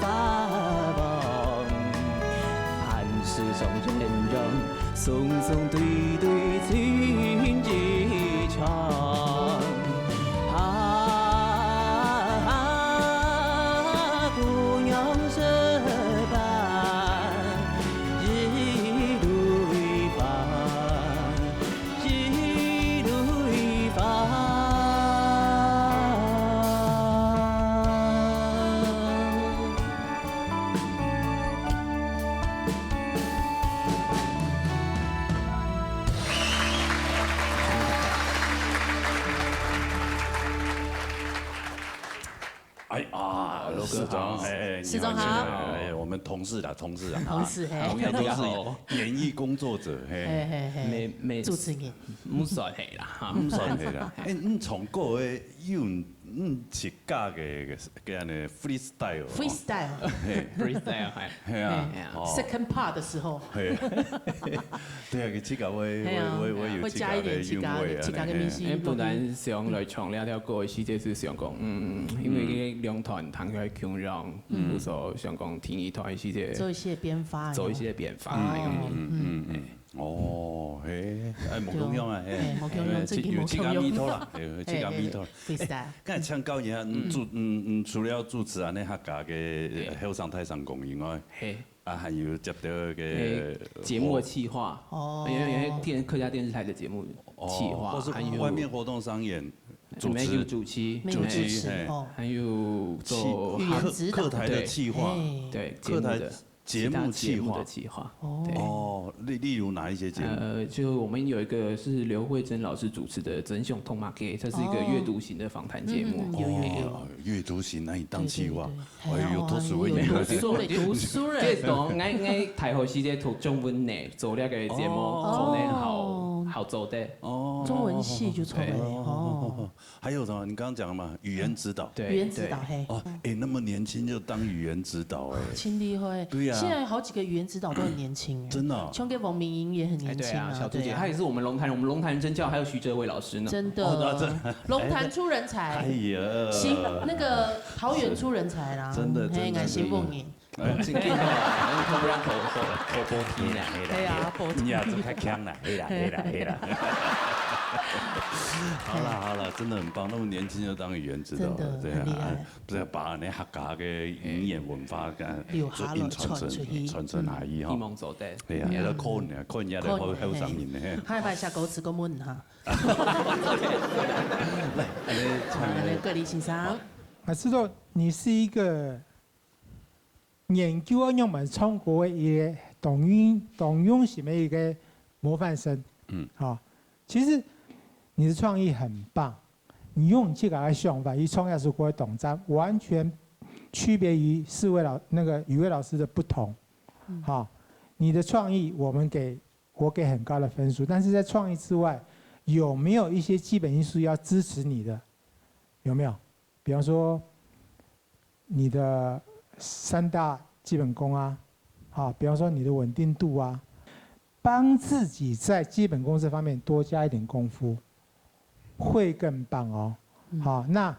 花黄。寒食送人样， 送送对对情意长。啊，姑娘十八，一蕊花，一蕊花。 哎啊，老哥市长，好哎哎，市长好哎，我们同事啦，同事啊，同事嘿同样都是演艺工作者，嘿，嘿嘿嘿，没没主持人，毋算係啦，哈毋算係啦。哎，你唱歌个有你自家个个安尼freestyle哦。 freestyle，嘿， freestyle 係。系啊嘿啊，哦，second part 的时候，嘿，对啊，佢自家会嘿啊会会会有会加一点自家的韵味啊，自家的自家的嘿味緒因为不但想来唱了条歌，其实是想讲，嗯，因为个两团弹开共样，嗯，所以想讲听一段，其实做一些变化，做一些变化，哦因为嗯嗯嗯，哦，嘿，哎，无共样啊，嘿，嘿，无共样，嘿真的无有自家共样味道啦，有自家味道。 freestyle，刚才请教一下，嗯，主嗯嗯，除了主持安尼客家个呃后生大声公以外，嘿，啊，还有接到个诶，节目的企划，哦因为因为电客家电视台的节目企划，哦或是还有外面活动商演主没有持，主持，没有主主持持哦，还有做语言指导客台的企划，哎对客台节目的节目其他节企划目的企划，哦对。哦，例例如哪一些节目？呃，就我们有一个是刘慧珍老师主持的《真相痛骂 gay》，它是一个阅读型的访谈节目。嗯嗯有有有哦，阅读型那一档企划，对对对哎呦，哇读书会有研究读书嘞，读书嘞，这种，俺俺大学时代读中文呢，做那个节目，哦可能好好做的。哦，中文系就出来对哦，还有什么？你刚刚讲了嘛，语言指导。对，语言指导嘿，哦，哎，那么年轻就当语言指导，哎，真厉害。对呀现在好几个语言指导都很年轻哎，真的哦像个王明英也很哎，年轻对啊，小朱姐，对啊她也是我们龙潭，我们龙潭人真教，还有徐哲伟老师呢。真哦那这的，龙潭出人才，哎呀，新那个桃园出人才啦，真的嘿，真的俺新凤眼，真的，我们突然口口口播听呢。对啊，播听你也是太强了，黑啦黑啦黑啦。好了好了，真的很棒，那么年轻就当语言指导了，真的对啊，很厉害啊不是把那客家个语言文化跟留下来就硬传承传出去传承下去哈一。梦走的。对呀，嗯要靠你啊，靠人家的后靠你后生人呢。下一摆写歌词个问哈，来，哎，好，来，各位先生，啊，知道你是一个研究要用满中国的一个当用当用心的一个模范生，嗯嗯，好，其实你的创意很棒，你用这个想法去创造出国的网站，完全区别于四位老那个语文老师的不同，好，你的创意我们给我给很高的分数，但是在创意之外，有没有一些基本因素要支持你的？有没有？比方说你的三大基本功啊，好，比方说你的稳定度啊，帮自己在基本功这方面多加一点功夫，会更棒哦。好，那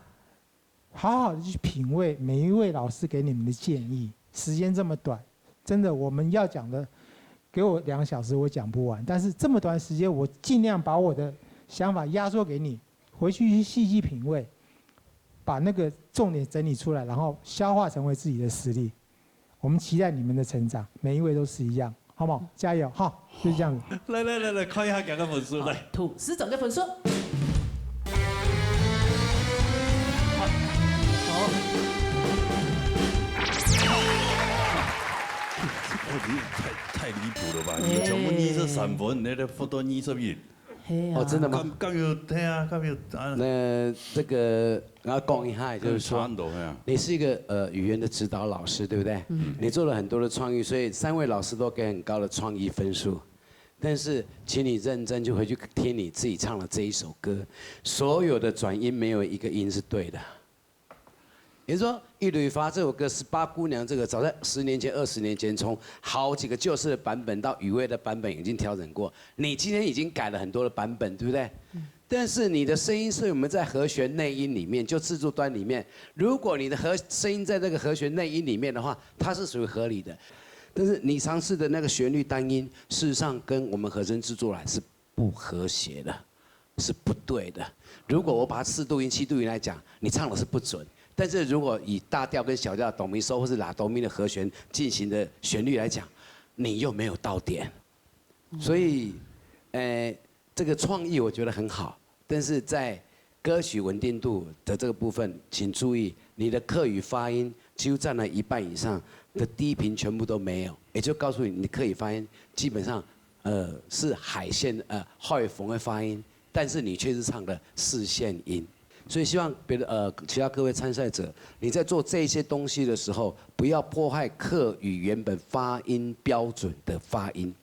好好的去品味每一位老师给你们的建议。时间这么短，真的我们要讲的，给我两个小时我讲不完。但是这么短的时间，我尽量把我的想法压缩给你，回去去细细品味，把那个重点整理出来，然后消化成为自己的实力。我们期待你们的成长，每一位都是一样，好不好？加油哈！就这样子。来来来来，看一下两个分数来。吐司长个分数，好，太太离谱了吧！你全部二十三分，你的不到二十一。嘿啊，哦，真的吗？刚刚有对啊，刚有啊，那这个我要讲一下，就是说差很，多呀。你是一个呃语言的指导老师，对不对？你做了很多的创意，所以三位老师都给很高的创意分数。但是，请你认真就回去听你自己唱的这一首歌，所有的转音没有一个音是对的。也就是说，《一蕊花》这首歌是八姑娘这个早在十年前、二十年前，从好几个旧式的版本到雨薇的版本已经调整过。你今天已经改了很多的版本，对不对？但是你的声音是我们在和弦内音里面，就制作端里面，如果你的和声音在那个和弦内音里面的话，它是属于合理的。但是你尝试的那个旋律单音，事实上跟我们和声制作来是不和谐的，是不对的。如果我把它四度音、七度音来讲，你唱的是不准。但是如果以大调跟小调哆咪嗦或是拉哆咪的和弦进行的旋律来讲，你又没有到点。所以，呃，这个创意我觉得很好，但是在歌曲稳定度的这个部分，请注意，你的客语发音几乎占了一半以上的低频全部都没有，也就告诉你，你的客语发音基本上，呃，是海线，呃，海豐的发音，但是你却是唱的四线音。所以希望别的，呃，其他各位参赛者，你在做这些东西的时候，不要破坏客语原本发音标准的发音。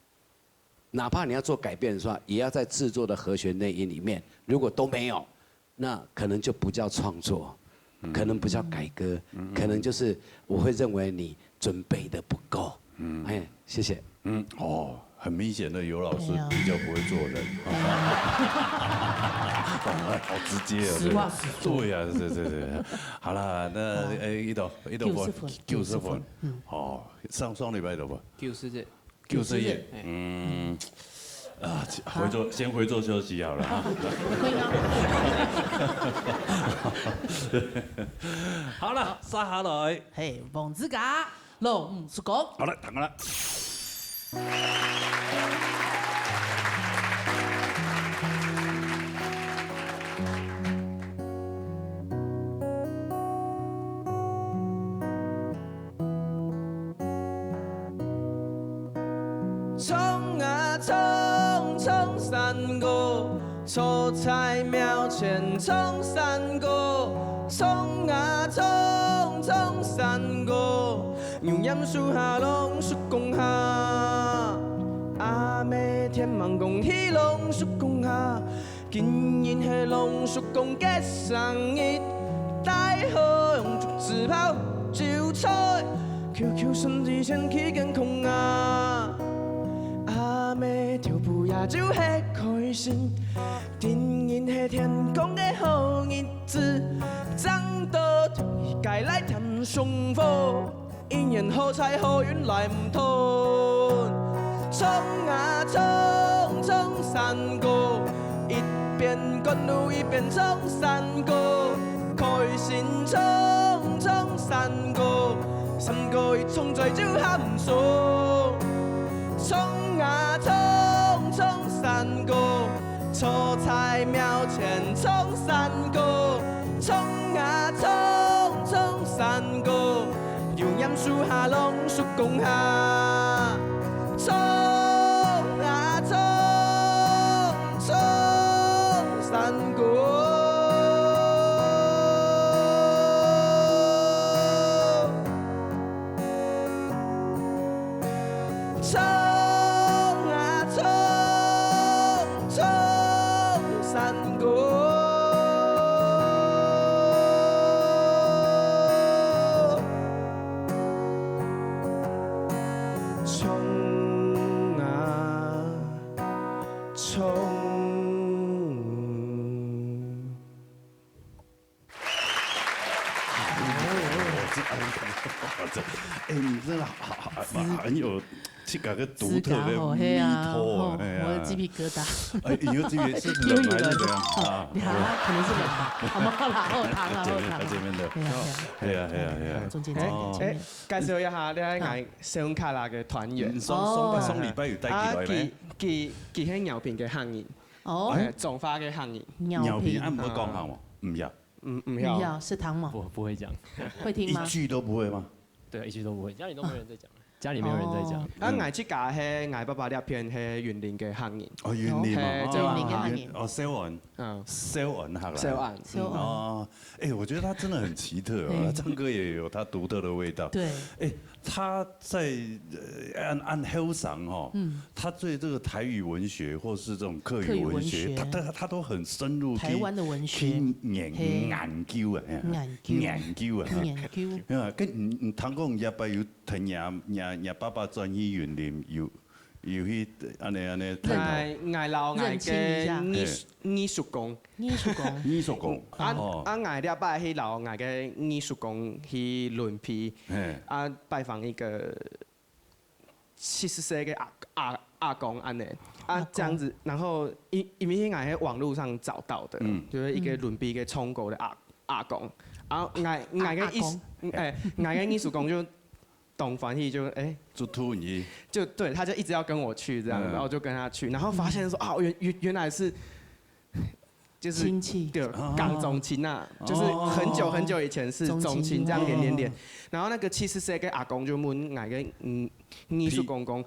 哪怕你要做改变的话，也要在制作的和弦内音里面，如果都没有，那可能就不叫创作，可能不叫改歌，可能就是我会认为你准备的不够。哎，谢谢。嗯，哦，很明显的，尤老师对啊比较不会做人，好直接哦，实话实说对呀，对对对，好啦，那呃，一朵一朵九十分九十分，哦，上上礼拜的吧，九十日，九十一哎，嗯，啊，回座先回座休息好了哈。可以吗？好了，接下來，嘿，王子嘉，老吳叔公。好了，等了。唱啊唱，唱山歌，坐在庙前唱山歌。唱啊唱，唱山歌，牛眼树下攏叔公下，阿姆天忙講起攏叔公下。 今日係攏叔公个生日，大好用竹枝炮、酒菜，Q Q身體先去健康啊。阿姆跳舞也就係開心，今日係天公个好日子，正到中意該來添上火。 一年好彩好運來毋斷。唱啊唱，唱山歌，一邊趕路一邊唱山歌，開心唱，唱山歌，山歌一唱嘴就喊爽。唱啊唱，唱山歌，坐在廟前唱山歌，唱啊唱，唱山歌。 牛眼樹下攏叔公下，唱啊唱，唱山歌。唱啊唱，唱山歌。 唱啊唱。哎，你真的好好很有自家个独特的自家吼，味嘿啊，道吼啊，哎呀我的鸡皮疙瘩。哎，你有鸡皮是冷还是怎样啊？你好，可能是冷吧。好吗？好啦，好糖啊，这边好糖。这边的，对啊，对啊。哎呀哎呀哎呀，中间这边，哦前面。介紹一下，你係𠊎小卡拉个團員。嗯，上上哦上禮拜有帶佢啊，來咩佢？佢佢係饒平个客人，哦，誒，彰化个客人。饒平饒平，啊，毋會講客無？毋曉。嗯，毋不曉。要是糖吗？我不会讲，会听吗？一句都不會嗎？对，一句都不会，家里都没人在讲。家里没有人在讲。哦。啊，嗯。𠊎自家係，𠊎爸爸這片係雲林个客人。哦，雲林嘛，嘿，哦，對啊。雲林个客人。哦，詔安。嗯。詔安客啦。詔安。詔安。哦，哎，我觉得他真的很奇特哦，嘿。他唱歌也有他独特的味道。对。哎，他在，呃，按，按后生哦，嗯。他对这个台语文学或是这种客语文学，客语文学。他，他，他都很深入去，台湾的文学。去研，嘿。研究啊，嘿。研究。研究啊。研究。啊，跟你，你听讲，你阿爸有 同若，若，若爸爸轉去雲林，有，有去恁呢，恁呢探討。𠊎，𠊎摎𠊎个二，認親一下。二叔公。二叔公。二叔公。啊，哦。啊，𠊎這擺去摎𠊎个二叔公去崙鼻，嘿。啊，拜訪一個七十歲个阿，阿，阿公恁呢。啊，阿公。這樣子，然後因，因為𠊎在網路上找到的，嗯。就是一個崙鼻个中國的阿，阿公。啊，𠊎，𠊎个意思，阿，阿公。哎，𠊎个二叔公就 當歡喜就，哎，就突然間。就，對，他就一直要跟我去這樣，嗯。然後就跟他去，然後發現說，啊，原，原，原來是，就是，親戚。對，哦。港中親啊，就是很久很久以前是宗親，宗親這樣連連連。哦。然後那個七十歲个阿公就問那個，嗯，二叔公公，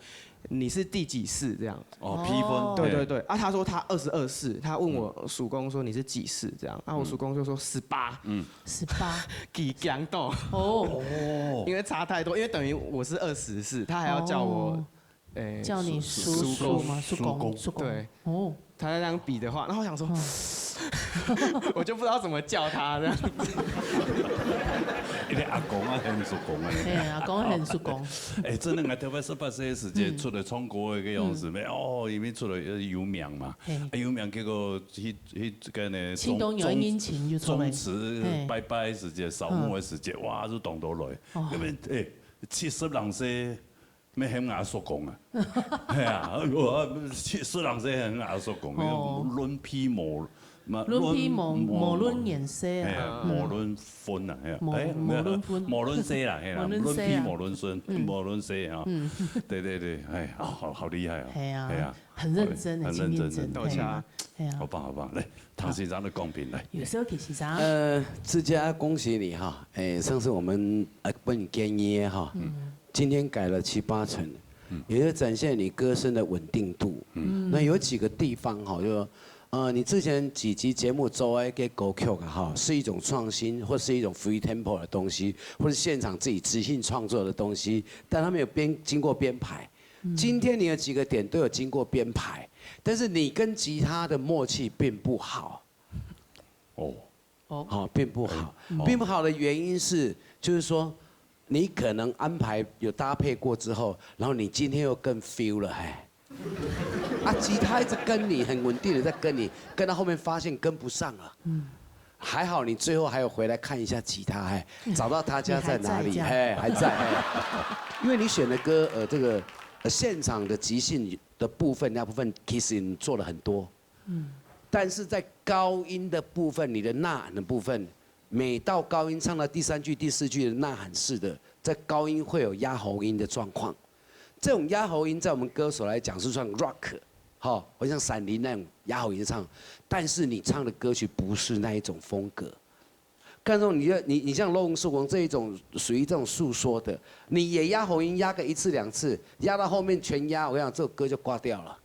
你是第幾世這樣？哦，批分。哦。對，對，對。啊，他說他二十二世，他問我叔公說你是幾世這樣，啊，我叔公就說十八。嗯。 十八。幾強度。哦。哦。因為差太多，因為等於我是二十世，他還要叫我，哦。哎，叫你叔叔嗎？叔，叔公，叔公。叔公。对。哦。他在这样比的话，然后我想说，嗯。我就不知道怎么叫他这样子。因為阿公啊，很叔公啊。嘿，阿公很叔公。哎，真的，我特別十八歲的時節，嗯。出來唱歌的个樣子，嗯。哦，因為出來有名嘛，嘿。啊，有名，結果去 去个呢，慶功宴，中，迎親就出來。宗祠，嘿。拜拜个時節，掃墓个時節，嗯。哇，就當多來。哦。因為，哎，七十零歲，乜喊𠊎叔公啊。係啊，我七十零歲喊𠊎叔公，哦。論輩無，嘛，論輩無，論，無，無論年歲啊。係啊，嗯。無論分啊，係啊。無，哎，無論分。無論歲啦，係啦，無論歲啊。論輩無論孫，嗯。無論歲啊。嗯。對，對，對，哎，哦，好，好厲害哦。係啊。係啊。 很認真的，很認真，很認真。真的。多謝。哎呀。好棒，好棒。來，唐先生的公平，來。有時候其實啊，呃，志佳，恭喜你哈。哎，上次我們，呃，問你建議哈，嗯。今天改了七八成，嗯。也就展現你歌聲的穩定度。嗯。那有幾個地方哈，就說，呃，你之前幾集節目做的一個歌曲啊，哈，是一種創新，或是一種free tempo的東西，或是現場自己即興創作的東西，但它沒有編，經過編排。 嗯。今天你有幾個點都有經過編排，但是你跟吉他的默契並不好。哦。哦。好，並不好。哎，哦。並不好的原因是，就是說，你可能安排有搭配過之後，然後你今天又更 feel 了，嘿。啊，吉他一直跟你，很穩定的在跟你，跟到後面發現跟不上了。嗯。 還好你最後還有回來看一下吉他，嘿，找到他家在哪裡，你還在這樣。嘿，還在，嘿。因為你選的歌，呃，這個，呃，現場的即興的部分，那部分其實你做了很多。嗯。但是在高音的部分，你的吶喊的部分，每到高音唱到第三句、第四句的吶喊式的，在高音會有壓喉音的狀況。 這種壓喉音在我們歌手來講是算 rock，哈，好像閃靈那種壓喉音唱，但是你唱的歌曲不是那一種風格。看這種你的，你，你像《龍叔公》這一種屬於這種訴說的，你也壓喉音壓個一次兩次，壓到後面全壓，我跟你講，這首歌就掛掉了。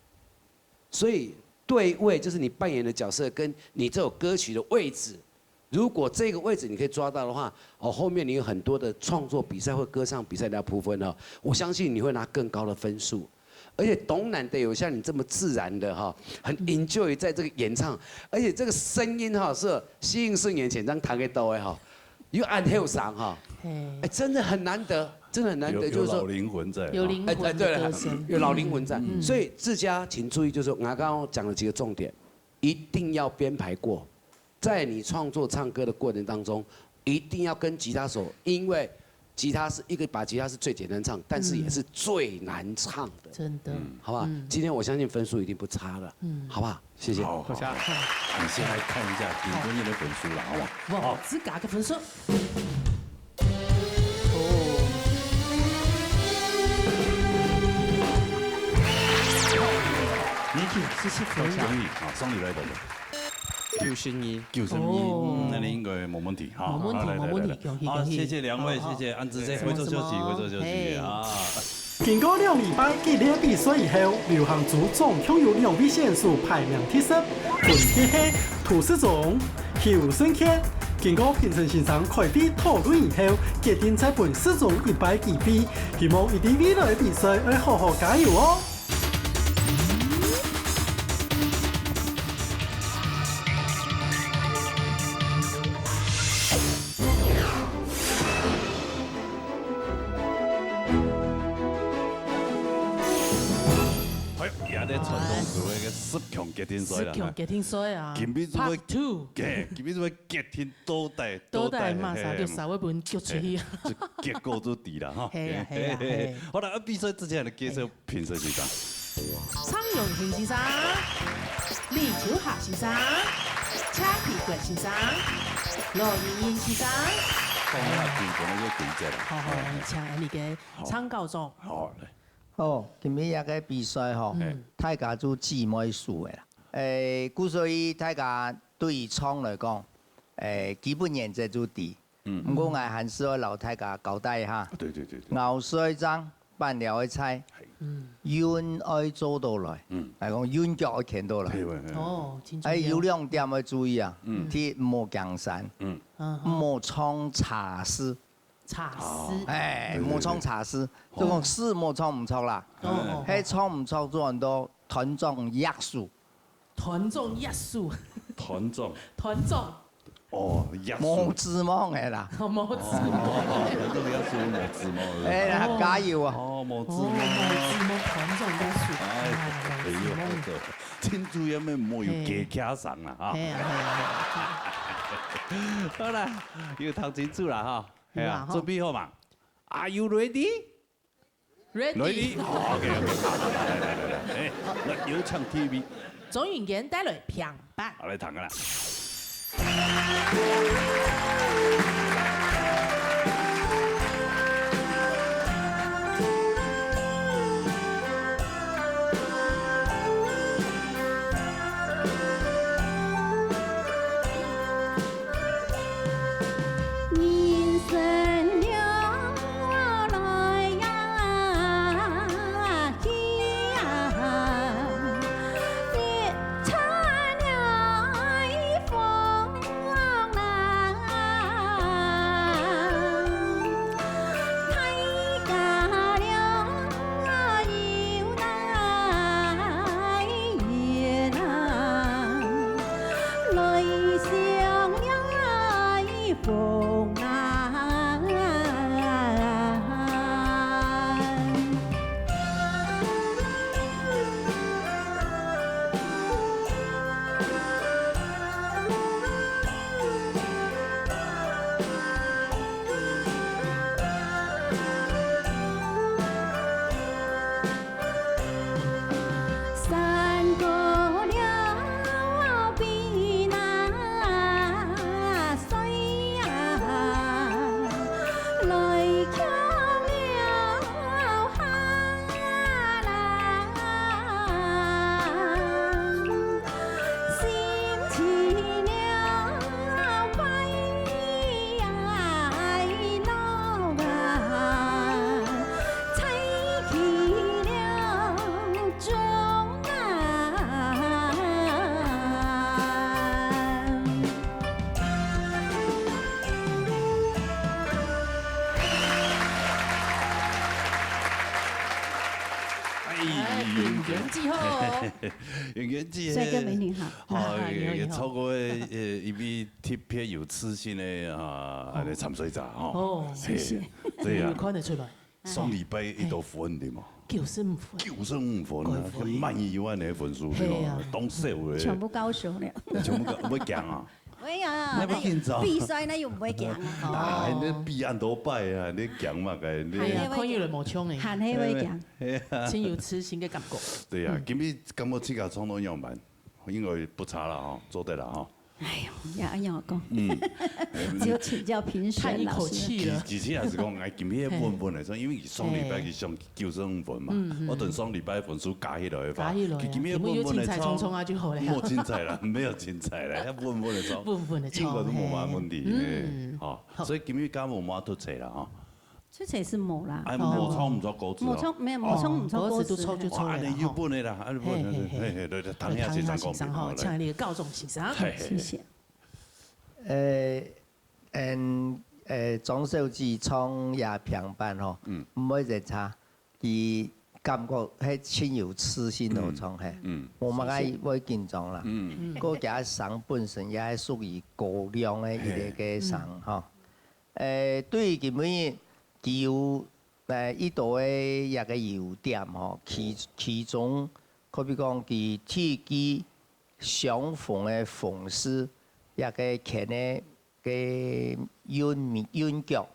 所以對位就是你扮演的角色跟你這首歌曲的位置， 如果這個位置你可以抓到的話，哦，後面你有很多的創作比賽或歌唱比賽的部分呢，我相信你會拿更高的分數。而且當難得有像你這麼自然的哈，很enjoy在這個演唱，而且這個聲音哈是適應順眼前這樣彈給到的哈，又按後生哈，嘿。哎，真的很難得，真的很難得，有，就是說有老靈魂在哈。有靈魂的歌聲。哎，哎，對了，有老靈魂在。嗯。所以志佳，請注意，就是說我剛剛講了幾個重點，一定要編排過， 在你創作唱歌的過程當中，一定要跟吉他手，因為吉他是一個把吉他是最簡單唱，但是也是最難唱的。嗯。真的。嗯。好不好？嗯。今天我相信分數一定不差了，嗯。好不好？謝謝。好，好。多謝。你先來看一下評分員的分數了，好不好？哇，好。自家个分數。哦。你去，試試看。終於，啊，送你來一個。 九十二。九十二，哦。嗯，那你應該無問題哈。無問題，來，來，無問題，來，來。恭喜，好，恭喜。謝謝兩位，好，好。謝謝，恁仔細，什麼，回座休息，什麼，回座休息，嘿。啊。經過兩禮拜激烈比賽以後，流行組總共有兩位選手排名第十，分別係涂世宗、邱順傑。經過評審先生開會討論以後，決定再分世宗一擺機會，希望佢等未來个比賽愛好好加油哦！ 哎，也在傳統社會个十強決定賽啦，十強決定賽啊，今晡日就會，Part two。嘿，今晡日就會決定到底，到底嘛啥，到底，嘿，就啥會分逐出去啊。嘿，這結果就知啦，哈。係啊，係啊，係。好啦，啊，比賽之前來介紹評審先生。蔡永興先生、李秋霞先生、蔡皮國先生、羅怡英先生。講一下評分个規則啦。好，好，嘿。請𫣆俚个蔡校長。好，來。 哦，今晡日這个比賽吼，嗯。大家就姊妹輸个啦。誒，故所以大家對唱來講，誒，基本原則就知。嗯。毋過𠊎還是愛摎大家交代一下。對，對，對，對。咬水仗，粄條个菜，嘿。嗯。韻愛做到來。嗯。來講，韻腳愛牽到來。對，對，對。哦，真重要。誒，有兩點愛注意啊。嗯。第一，毋好驚山。嗯。嗯哼。毋好唱茶詩。 茶詩。哦。哎，對，對，對。莫唱茶詩，哦。就講詩莫唱毋著啦。哦，哦，哦。係唱毋著，做很多斷章取義。斷章取義。斷章。斷章。哦，取義。無指望个啦。哦，無指望。哦，斷章取義，無指望个。哎呀，哦。加油啊！哦，無指望。哦，無指望，斷章取義。哎，哎，無指望。哎喲，真主要咩，莫有假客上啦，哈。嘿啊，嘿啊，嘿啊。好啦，有聽清楚啦，哈。 係啊，有啊，吼。準備好嘛？Are you ready? Ready。Ready？好，OK，OK，好，來，來，來，來，哎，來，有請第一位。鍾允娟帶來平板。好，來，聽啊啦。 人生了來呀去呀，日出了風啊，大家了 有來也難，來相了逢難。 山高了比那水啊，來強了下來。 心情了悲哀樂啊，彩起了钟啊。 哎，哎，永元記好哦。永元記，帥哥美女好。哎，你好，你好。也超過，呃，一位特別有自信的，啊，哦。那个參賽者，哦。哦。嘿，謝謝。對呀。有看得出來。上禮拜一到分的嘛。九十五分。九十五分啊，過分。滿意一萬的分數，對吧？嘿啊。當少的。全部高手了。全部高，會驚啊？ 哎呀，那不緊張。比賽呢又毋會驚啊。啊，你比恁多擺啊，你驚嘛該，你哎呀，看有人無像呢。還係會驚。哎呀。真有自信个感覺。對啊，嗯。今日感覺自家唱到樣般，應該不差啦吼，做得啦吼。哎呀，也恁樣講，嗯，只有請教評審老師。嘆一口氣了。其，其實也是講，哎，今日穩穩个，因為上禮拜佢上九十五分嘛，嗯，嗯。我等上禮拜分數加起來的話，加起來啊，佢今日穩穩个，今日就凊彩衝衝啊就好了。無凊彩啦，沒有凊彩啦，穩穩个衝，穩穩个衝，應該都無麼問題，嘿。嗯。好，好。所以今日加無麼突出啦，吼。 出差是無啦。哎，哦。無唱毋著歌詞哦。無唱，沒有，無唱毋著歌詞。哦，歌詞都唱就唱了啦，哇，恁樣有本事啦，啊，有本事，嘿，嘿，嘿。嘿，嘿，來，來，聽一下先生講評，來。請你高中先生。嘿，嘿。謝謝。呃，嗯，呃，張小姐唱這平板吼，嗯。毋會太差，佢感覺係盡有自信个唱，嗯，嘿。嗯，無麼个會緊張啦。嗯。嗯。過加上本身也係屬於高亮个一個，嘿。個聲，嗯。吼。 呃，對於今晡日佢有，呃，一多个一個優點吼，其，其中可比講佢第一句相逢个方式，一個牽个，个韻味，韻腳，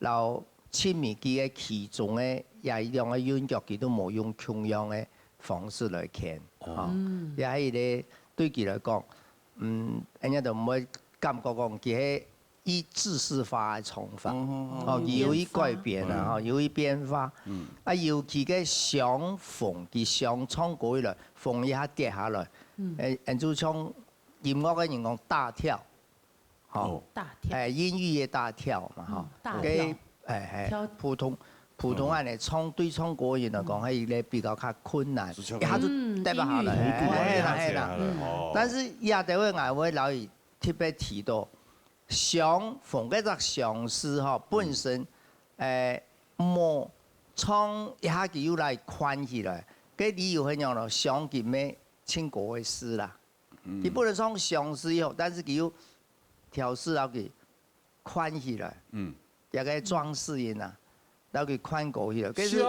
摎七味句个其中个也兩個韻腳，佢都無用共樣个方式來牽，哦。吼。嗯。也係一個對佢來講，嗯，人家都毋會感覺講佢係 以制式化个唱法，哦，哦，哦。哦，有一改變啊，嗯。吼，有一變化。嗯。啊，尤其个相逢，佢相唱歌起來，逢一下跌下來，嗯。誒，𫣆就像音樂个人講大跳，吼。哦。大跳。誒，英語个大跳嘛，吼。嗯，大跳。該，誒，誒，跳。普通，普通恁樣唱，對唱歌人來講，嗯。還有一個比較較困難，就像一下就跌下來，嗯，英語。誒，係啦，係啦。幅度啊，嗯。哦。但是亞德威𠊎會摎佢特別提到， 相逢該隻相字吼，本身，嗯。誒，無唱一下佢又來寬起來，該理由係仰咯？相佢乜唱歌个字啦。嗯。佢本來唱相字以後，但是佢又調字摎佢寬起來，嗯。這個裝飾音啊，摎佢寬過去了，該是相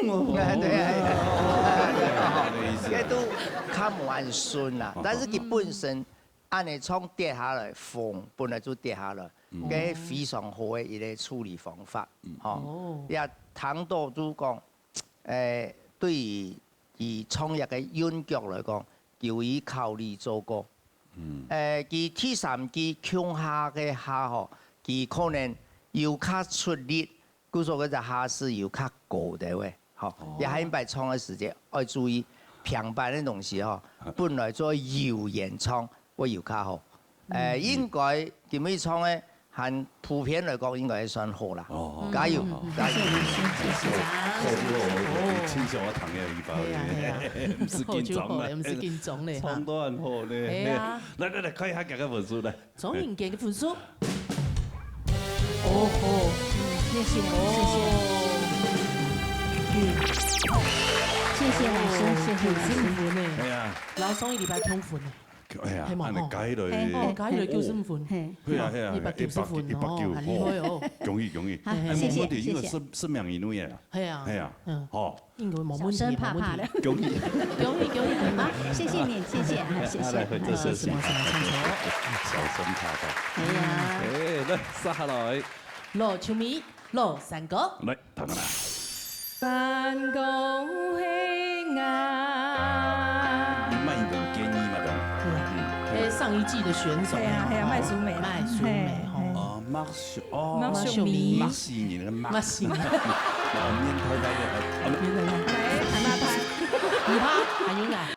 逢。哎，對，哎，哎，該都較無恁順啦。哦。但是佢本身 恁樣唱跌下來，逢本來就跌下來，嗯。該非常好个一個處理方法，嗯。吼。哦。也聽到就講，誒，對於佢唱這個韻腳來講，有佢考慮做過。嗯。誒，佢第三句共下个下吼，佢可能有較出力， 故所該隻下字有較高个位，吼，哦。也下擺唱个時節愛注意平板个東西吼，本來做悠揚唱會有較好。誒，嗯。應該今晡日唱个還普遍來講應該算好啦。哦。加油，嗯，加油。謝謝老師，謝謝。好，好，好，好，哦。清楚我聽了一包。係啊，係啊。毋使緊張啦。好就好了，毋使緊張咧，哈。唱到恁好咧。係啊。來，來，來，看一下這個分數，來。 張永健个分數。哦吼，謝謝，謝謝。嗯。謝謝老師，謝謝老師。九十五分呢。哎呀。摎上一禮拜同分呢。哎呀，係嘛，恁樣加起來。吼。哦，加起來九十五分。嘿。係啊，係啊，一百九十分哦，一百九，很厲害哦。恭喜，恭喜。好，哎，謝謝，問題應該，謝謝。十，十名以內啊。係啊。係啊。嗯。好。 應該無問題，小生怕怕的。無問題。恭喜。恭喜，恭喜，恭喜。好，謝謝你，謝謝，謝謝。好，來，回座休息。哎，什麼，什麼，請坐。小生怕怕。哎呀。哎，來，接下來。羅秋美，羅山歌。來，聽下。山歌係𠊎。你賣一本建議嘛，對吧？對啊。嗯，對。哎，上一季的選手。對啊，對啊，麥淑美啦。麥淑美，嘿，吼。嘿。哦，麥淑，哦，麥淑美。麥淑美，那個麥。麥淑美。哦，面太大的，哦，面太大。來，談那拍。你拍，還有𠊎。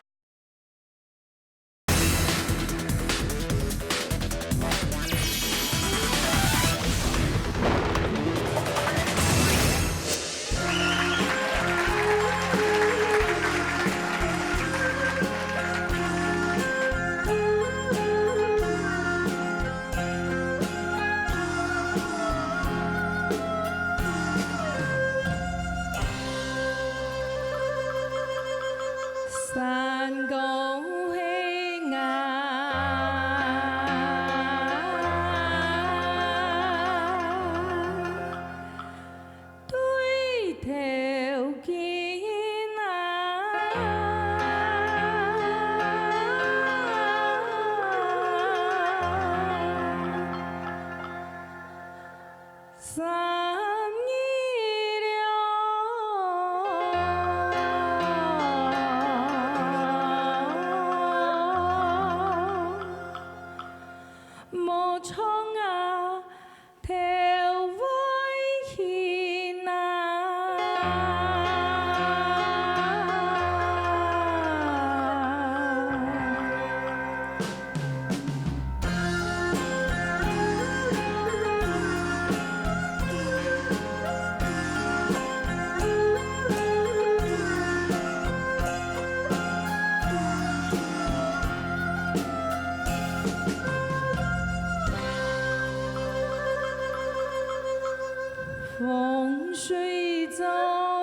黃水早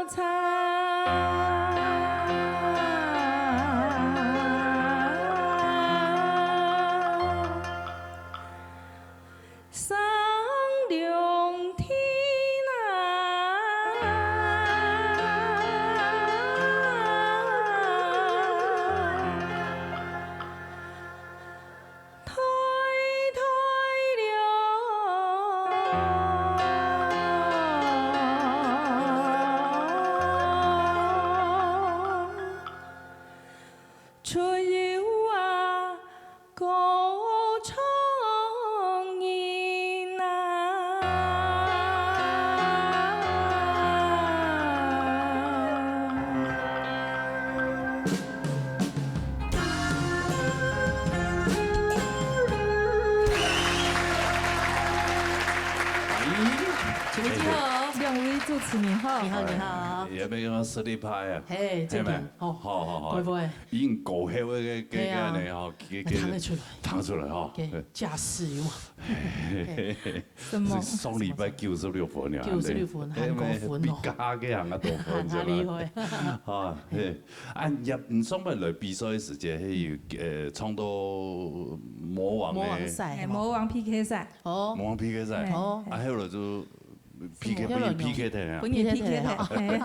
茶，上涼天啊。 两位主持人好。你好，你好。哎，也没有实力派啊。嘿，正经，嘿嘛，好，好，好，好。乖乖。已经过后个，个，嘿啊。个呢，吼，个，个，听得出来。听出来，吼。个，嘿。架势有嘛？嘿。什么？是上礼拜九十六分呀，九十六分，嘿，还过分哦。比加个还要多分，哪里会？啊，嘿。啊，你，你上班来比赛的时间，还有，呃，唱到魔王的，魔王赛，哎，魔王P K赛。哦。魔王P K赛。哎，哦。啊，后来就P K，哦，不然P K的啊。不然P K的，嘿。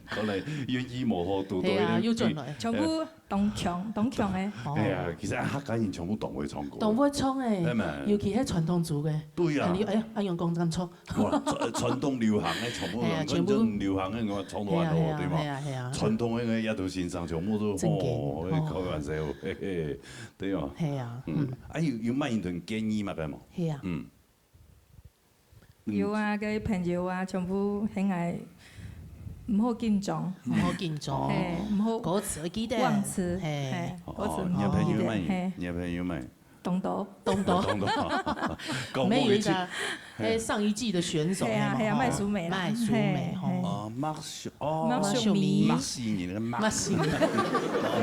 可能愿意幕后多多一点。嘿啊，又转来。全部当强，当强的。哦。哎呀，其实客家人全部当会唱歌。当会唱诶，对嘛。尤其迄传统族个。对啊。哎呀，哎呀，用讲咁错。哇，传，传统流行个全部，哎呀，全部。真正流行个我唱到很好，嘿啊，对嘛？嘿啊，嘿啊，嘿啊。传统个也都欣赏，全部都，正经，哦，哦。开玩笑，嘿嘿，对哦。嘿啊，嗯。嗯。啊，有，有乜人建议嘛，对嘛？嘿啊。嗯。 有啊，个朋友啊，全部很爱，毋好紧张。毋好紧张。嘿，毋好歌词记得。忘词，嘿。嘿，歌词哦，你个朋友们，嘿。你个朋友们。当多。当多。当多。讲某一句。没有一个，哎，上一季的选手，嘿啊，嘿啊，嘿嘛，麦淑美啦。麦淑美，嘿，吼。嘿。哦，麦淑，哦，麦淑美。麦淑美，那个麦。麦淑美。哦，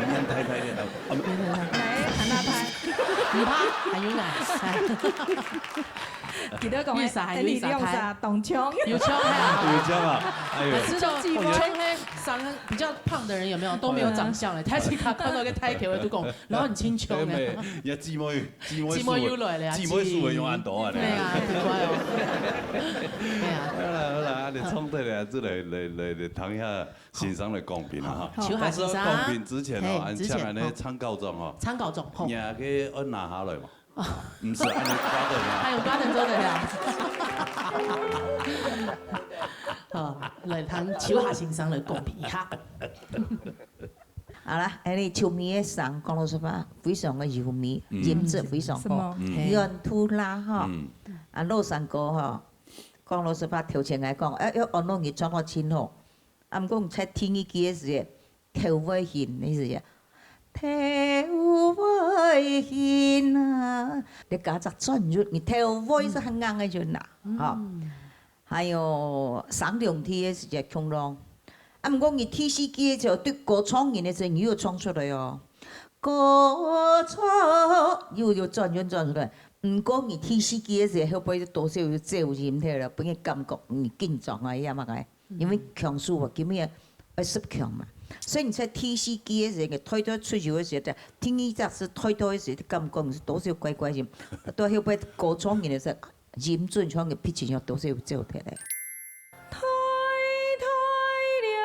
念太太的，哦，哦，来，喊他拍。你拍，还有哪？哎。 记得讲，有啥还有啥，哎，你两啥当冲。有冲啊。有冲啊，哎呦。可是都，冲黑，长得比较胖的人有没有？都没有长相了。他去看，看到一个太太，我就讲，然后很轻松的。没有，没有，人家姊妹，姊妹姊妹又来了呀，姊妹树的用安多啊，对啊，很乖哦。对啊。好啦，好啦，你冲对了，这来，来，来，来，谈一下欣赏的公平啊，哈。好。但是公平之前哦，嘿，之前，俺请俺的参考长哦，参考长，吼。你还可以按拿下来嘛。 毋是，按呢garden啊。还有garden做得了。好，来，聽秋霞先生來公平一下。好啦，哎，你秋米个聲，講老實話，非常个優美，嗯。音質非常好。什麼？嗯。原圖啦，吼。嗯。啊，老山歌吼，講老實話，頭前來講，哎，要安樂你唱到真好。啊，毋過你在第二句个時節，頭尾音，你是 頭尾音啊，你加隻轉韻，你頭尾是較硬个韻啊，嗯。吼。還有上兩句个時節共樣。啊，毋過你第四句个時候，對歌唱人个時候，你又唱出來哦。歌唱，又，又轉韻轉出來。毋過你第四句个時候，會毋會多少有走音忒了，分人感覺你緊張啊，一樣嘛个。 因為強勢啊，今日愛十強嘛。所以你在第四句个時候，你推推出去个時候，第二隻是推推个時候，感覺你是多少怪怪音，到後尾高唱人个時候，音準唱个pitch要多少有走忒咧。推推了。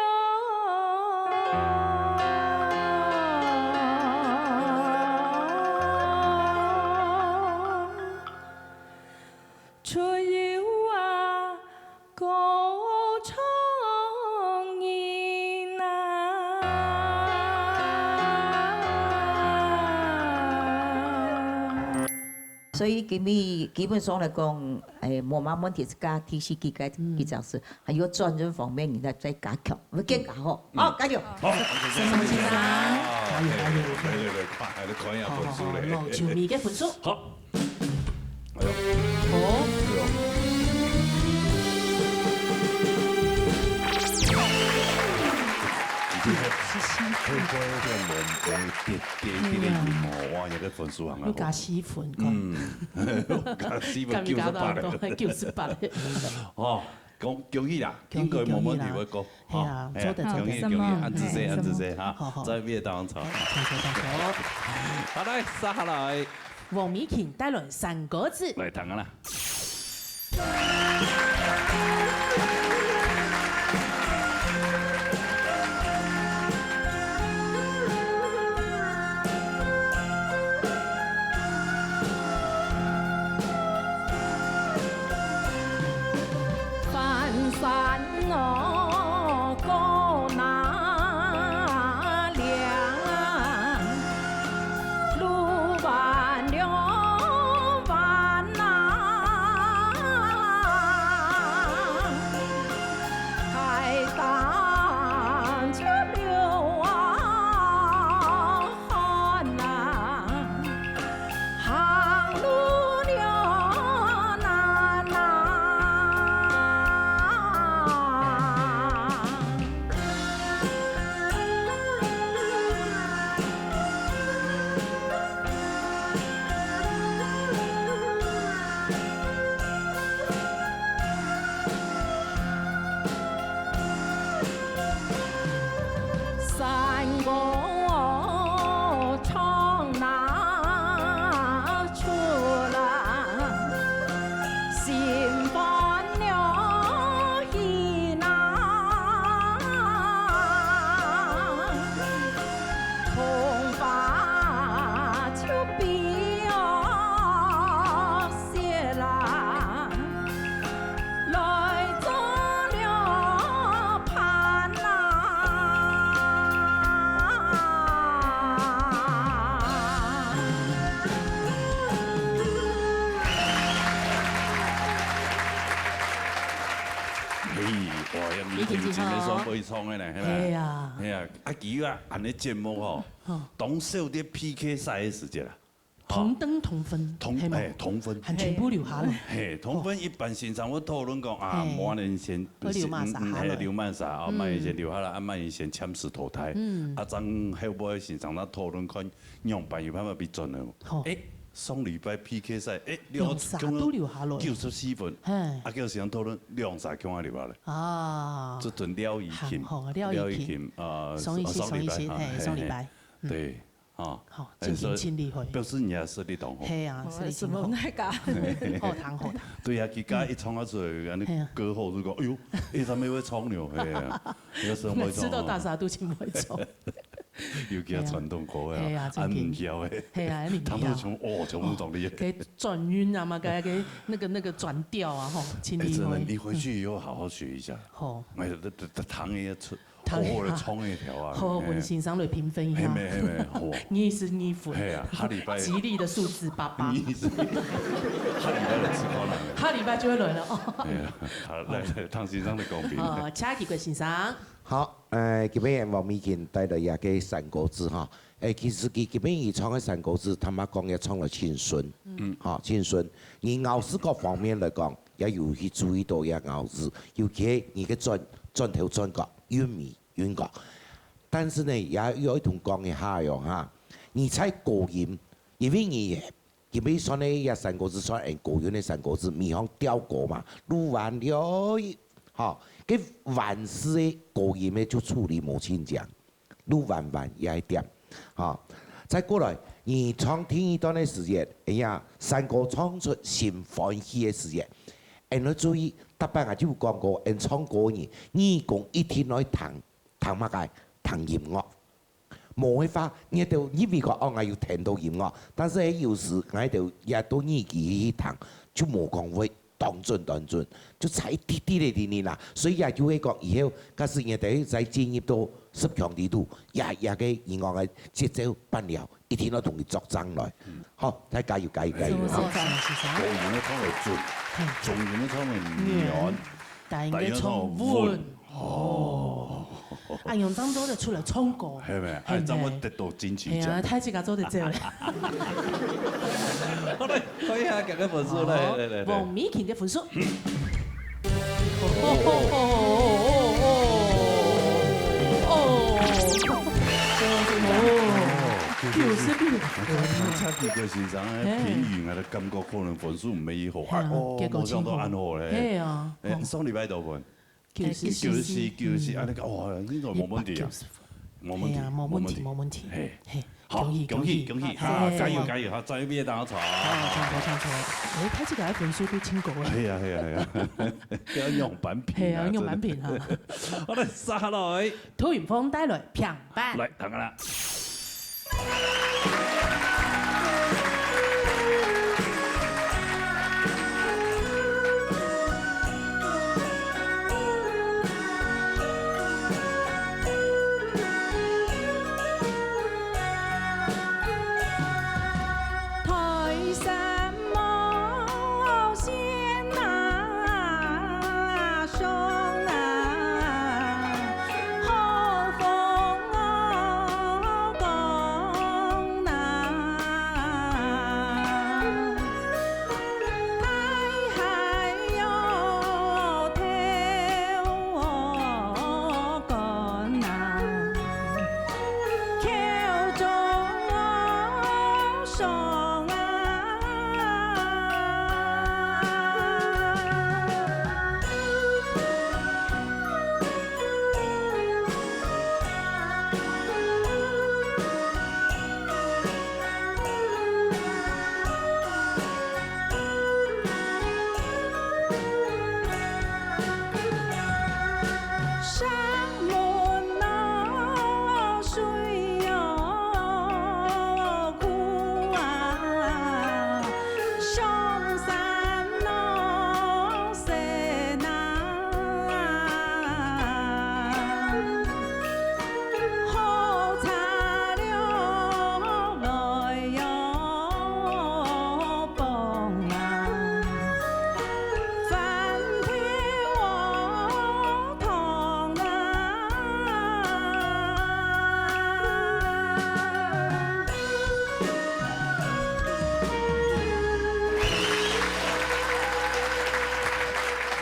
出遊啊，歌唱人啊。所以今日基本上來講，誒，無麼問題，自家第四季个，嗯。个角色，還有轉音方面，你再，再加強，會更加好。嗯。好，加油！好，沈龍先生。加油，加油，加油。來，來，來，看，來看一下分數咧。好，好，好，老球迷个分數。好。 哦。哎呦。你這个，這个，這个，這个，這个，哇，這个分數很好。你加四分，嗯，加四分，九十八个。九十八个。哦。恭，恭喜啦，恭喜，應該無問題會過。恭喜啦。係啊，吼，做得，係啊，做得。恭喜，恭喜，恁仔細，恁仔細哈，好，好。在位當中。好，請坐，請坐。好，來，接下來。黃美琴帶來三個字。來，聽啊啦。 翻山哦，過那嶺，路彎了彎啊，海膽就流啊。 寒啊，行路了難啊。山歌唱啊出啊，心欢了喜呐，桐花就比哦谢啦。 来做了伴啊。嘿，哇，呀，你聽真个算會唱个呢，係吧？係啊。係啊，啊，佢啊，恁呢節目吼，吼。當少啲P K賽个時節啊。 同燈同分，同，係無？嘿，同分。還全部留下來。嘿，同分一般先生會討論講啊，嘿。慢慢先，會留慢儕下來。嗯，嗯，嘿，留慢儕，啊，嗯。慢慢先留下來，啊，慢慢先暫時淘汰。嗯。啊，正後尾先生來討論看，仰般有辦法比轉呢？好。誒，上禮拜P K賽，誒，兩儕都留下來。九十四分。嘿。啊，叫先生討論兩儕共下留下來。啊。這陣廖怡琴，好，廖怡琴。廖怡琴，呃，上一期，哦，上禮拜，上一期，嘿，嘿，上禮拜。嘿。嗯。對。 吼，好，哎，進行清理會。所以表示你也實力當好。係啊，哦，實力真好。什麼那個？好聽，好聽。對啊，佢家一唱啊出來，嗯。恁呢係啊。歌后就講，哎喲，哎，他們會唱了，係啊，有時候會唱哦。每次都大家都真會唱。尤其啊，係啊。傳統歌啊，係啊，真緊。啊，毋曉誒。係啊，毋曉。他們全部，哦，全部懂的。哦，該轉音啊嘛，該，該那個，那個轉調啊，吼，真厲害。哎，真的，你回去以後好好學一下。嗯。好。哎，這，這，這糖也出， 好好地唱一條啊，好，嘿。分先生來評分一下。係咩，係咩，好。二十二分。係啊，下禮拜。吉利的數字，八八。二十二，下禮拜來試看啦。下禮拜就會來了哦。係啊，好，來，來，唐先生的公平。哦，請吉國先生。好，呃，今日黃美琴帶來一個山歌子哈。誒，其實佢今日佢唱个山歌子，坦白講也唱了盡順。嗯。哈，盡順。你咬字各方面來講，也有去注意到也咬字，尤其你个轉，轉頭轉角，韻尾 韻腳。但是呢，也有一同講一下喲哈，你在高音，因為你，因為算呢，也山歌子算很高音的山歌子，你好調高嘛，路彎了，哈，該彎式的高音的就處理無盡強，路彎彎也一點，哈。再過來，你唱第二段的時節，哎呀，山歌唱出心歡喜的時節，恁呢注意，逐擺啊就有講過，恁唱歌呢，耳公一定愛聽 聽麼个？聽音樂。無个話，你兜以為講，哦，𠊎有聽到音樂，但是有時𠊎兜也到耳機去聽，就無講會當準當準，就差一滴滴个定定啦。所以也就會講，以後假使你兜再進入到十強裡肚，也，也个音樂个節奏伴了，一定要同佢作戰來。嗯。好，再加油，加油，加油！是，是，是。高音个唱會準，嘿。中音个唱會軟。低音个唱會穩。 哦。啊，用恁多个出來唱歌。係咩？哎，嘿，正會得到金曲獎。係啊，大自家做得做咧。好嘞，看一下，看看分數，來，好，來，來，來。黃美琴个分數。哦，哦，哦，哦，哦，哦。哦。九十六分。看這幾个先生个評語，𠊎个感覺可能分數毋係好。係啊，哦，結果無想到恁好咧。係啊，哎，哦。上禮拜多分？九十四。九十四，九十四，嗯。恁呢講，哇，應該無問題啊。一百九十分。無問題，係啊，無問題，無問題。無問題。係。係，好，恭喜，恭喜，恭喜，恭喜，啊，係，加油，係。加油，好，再一遍，大家好。好，請坐，請坐。哎，佢這個分數都挺高个。係啊，係啊，係啊。不要用扳平啊，係啊，用扳平啊。真的。好，來，接下來。 杜雲峰帶來平板。來，看看啦。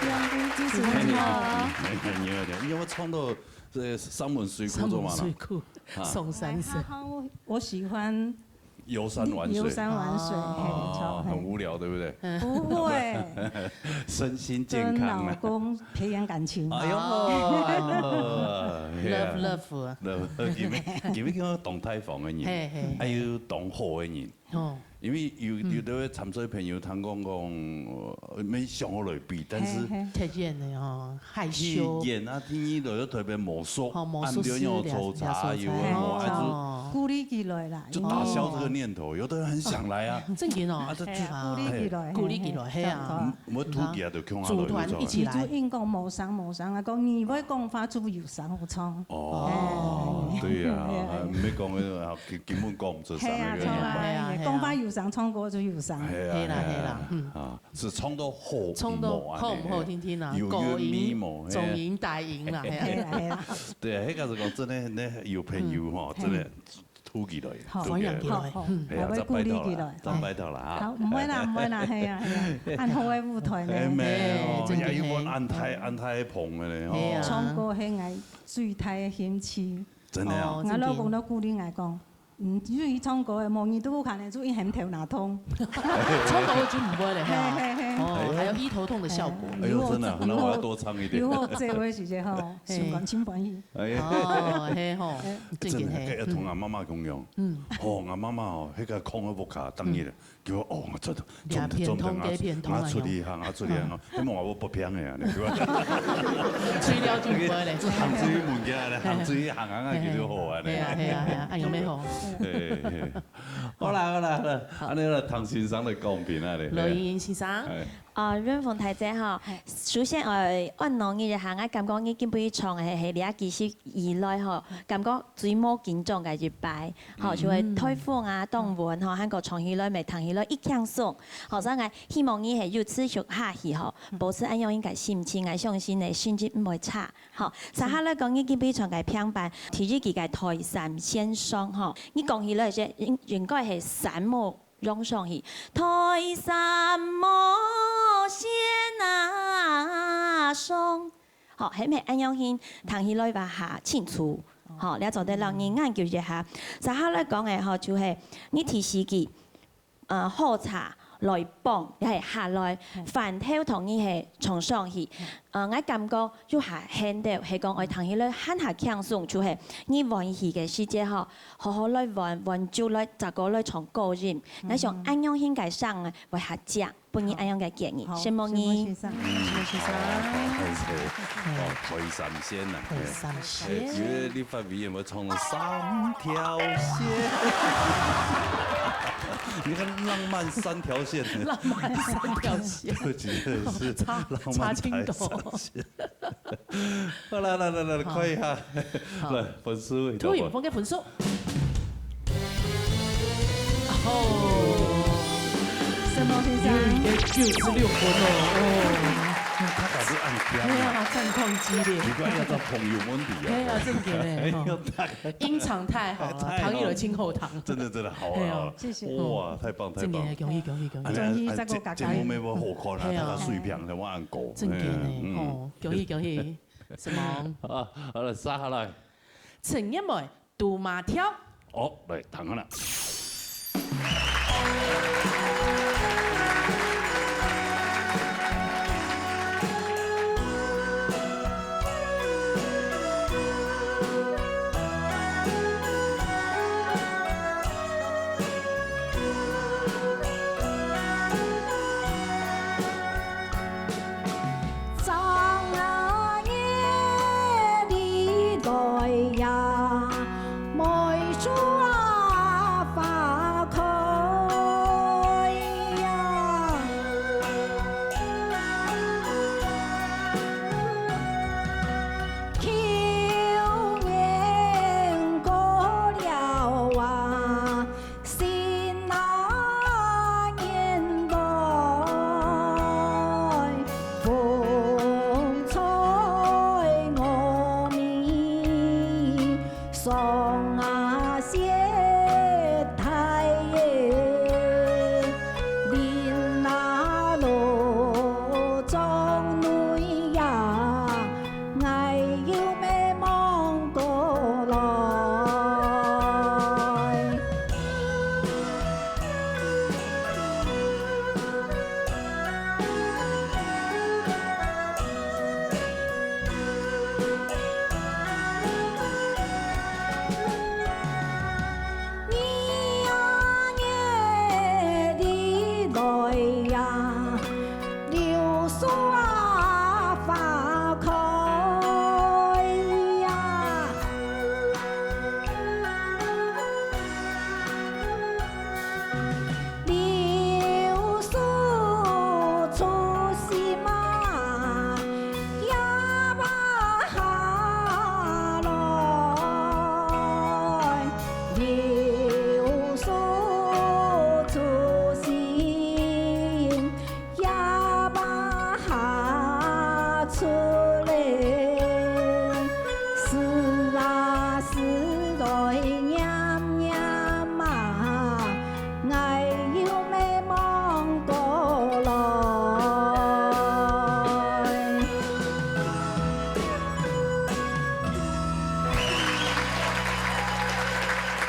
兩位主持人好。你好，你好，你好，你有沒有唱到這山盟水苦做嘛啦？山盟水苦，啊。送山神。哎，好，好，我，我喜歡遊山玩水。遊山玩水，哦。嘿，很無聊，對不對？不會。身心健康啊。跟老公培養感情。哎呦，哎呦，love，love。Love，今日，今日叫當大方个人，嘿，嘿，嘿。還有當好个人。 哦。因為有，嗯。有兜參賽朋友，聽講講，呃，沒想好來比，但是嘿，嘿。太遠了哦，害羞。去演啊，第一輪又特別無熟，哦，無熟悉，暗中有抽查，了解，有的無，了解。還是哦。鼓勵佢來啦，就打消這個念頭。有的人很想來啊。正經哦。啊，這就，嘿啊，鼓勵佢來，嘿，鼓勵佢來，嘿啊。嘿，嘿。嗯，我突然就共下來，組團一起來。你就硬講無聲無聲啊，講你會講話就有聲有唱。哦，嘿。對啊，嘿。啊，沒講那個啊， 根，根本講毋出聲个。係啊，唱啊，係啊，係啊。講話有聲，唱歌就有聲。係啊，係啦，係啦，係啊，嗯。啊，係唱到好毋好啊，唱到好毋好聽聽啊，有韻味無？高音、中音、低音啦，係啊。係啦，係啦。對啊，該個係講真个，該有朋友吼，嗯。真个，係。突起來，好，突起來。好，好，嗯。係啊，愛鼓勵佢來。再拜託啦，再拜託啦，哈。好，毋會啦，毋會啦，係啊，係啊，恁好个舞台呢。哎，沒有，係，真个，也有分恁大，係。恁大个棚个呢，吼。係啊。唱歌係𠊎最大个興趣。 真个啊。哦，𠊎老公都鼓勵𠊎講，嗯，你去唱歌个，無你都可能就一喊頭那痛。唱歌就毋會了，係啊。嘿，嘿，嘿。哦，還有醫頭痛的效果。哎呦，真的啊，那我要多唱一點。有好，有好，這位姐姐吼，嘿。心肝真歡喜。哎呀。哦，嘿吼，哎。正經嘿。真的，要同阿媽媽共樣。嗯。吼，阿媽媽哦，那個空个屋下，當日 叫我，哦，𠊎做，做毋得，做毋得，𠊎，𠊎出去行，𠊎出去行哦，希望𠊎無發病个啊，你知無？吹了就毋會咧。行出去問佢咧，行出去行行啊，佢就好啊，係啊，係啊，係啊，哎喲，沒好。嘿，嘿。好啦，好啦，好啦，好。恁樣啦，唐先生來講評啊咧。羅英英先生。哎。啊，潤紅大姐吼，首先，呃，按呢你一下，𠊎感覺你今晡日唱个係，係這幾十以來吼，感覺最無緊張个一擺。 吼，就係台風啊，當穩吼，還過唱起來乜聽起來一輕鬆。吼，所以𠊎希望你係有持續下去吼，保持恁樣應該心情，𠊎相信呢，心情毋會差。吼，接下來講，你今晡日唱个評判，第一期个台山先生吼，你講起來係應，應該係山姆用上去，台山姆先啊上，吼，係毋係恁樣形，聽起來會較清楚。吼，這做得摎你研究一下。接下來講个吼，就係你提示佢，呃，好茶來幫，也係下來，飯頭同你係唱上去。呃，𠊎感覺有下限个，係講愛聽起來還較輕鬆，就係你換氣个時節吼，好好來換，換酒來，再過來唱高音。𠊎想恁樣應該上啊，會較靚。 分你恁樣个建議，好，承蒙你。承蒙先生，承蒙先生。哦，哦，哦，哦，哦，開三線啊，開三線。哎，因為你發尾有沒有唱了三條線？你看浪漫三條線。浪漫三條線。對不起，真的是浪漫台三線。好啦，來來來，看一下，好。來，分數，杜雲峰个分數。 哦，承蒙先生。有一个九十六分哦，哦。因為他還是按壓嘛。哎呀，戰況激烈。奇怪，要到朋友問題啊。哎呀，正經的，哎呦，吼。大家，音場太好了，太好。唐奕倫清後堂。真的，真的，好了，哎呦，好了。謝謝。哇，太棒，太棒。正經的，恭喜，恭喜，恭喜。哎呀，終於再過加加油。哎，節，節目沒有好看啊，哎呀。大家水平才往上高。正經的，哎，嗯。哦，恭喜，恭喜。承蒙。好，好了，接下來。陳燕梅， 杜馬跳。哦，來，聽下啦。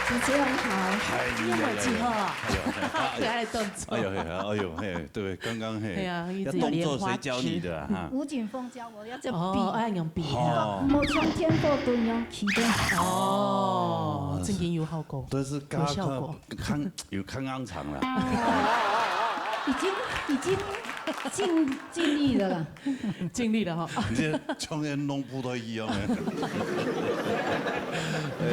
主持人好。哎呀呀呀。你有沒有記號啊？哎呀，哎呀。可愛的動作。哎呦，嘿，哎呦，嘿，對，剛剛，嘿，哎呀，一直有蓮花指。那動作誰教你的啊？哈。吳景峰教我要這樣比。哦，哎，用比哈。哦。無像天后一樣企的。哦，正經有效果。但是剛剛有效果。看，有看暗場了。已經，已經盡，盡力了啦。 盡力了哈。你這像人攏不得一樣欸。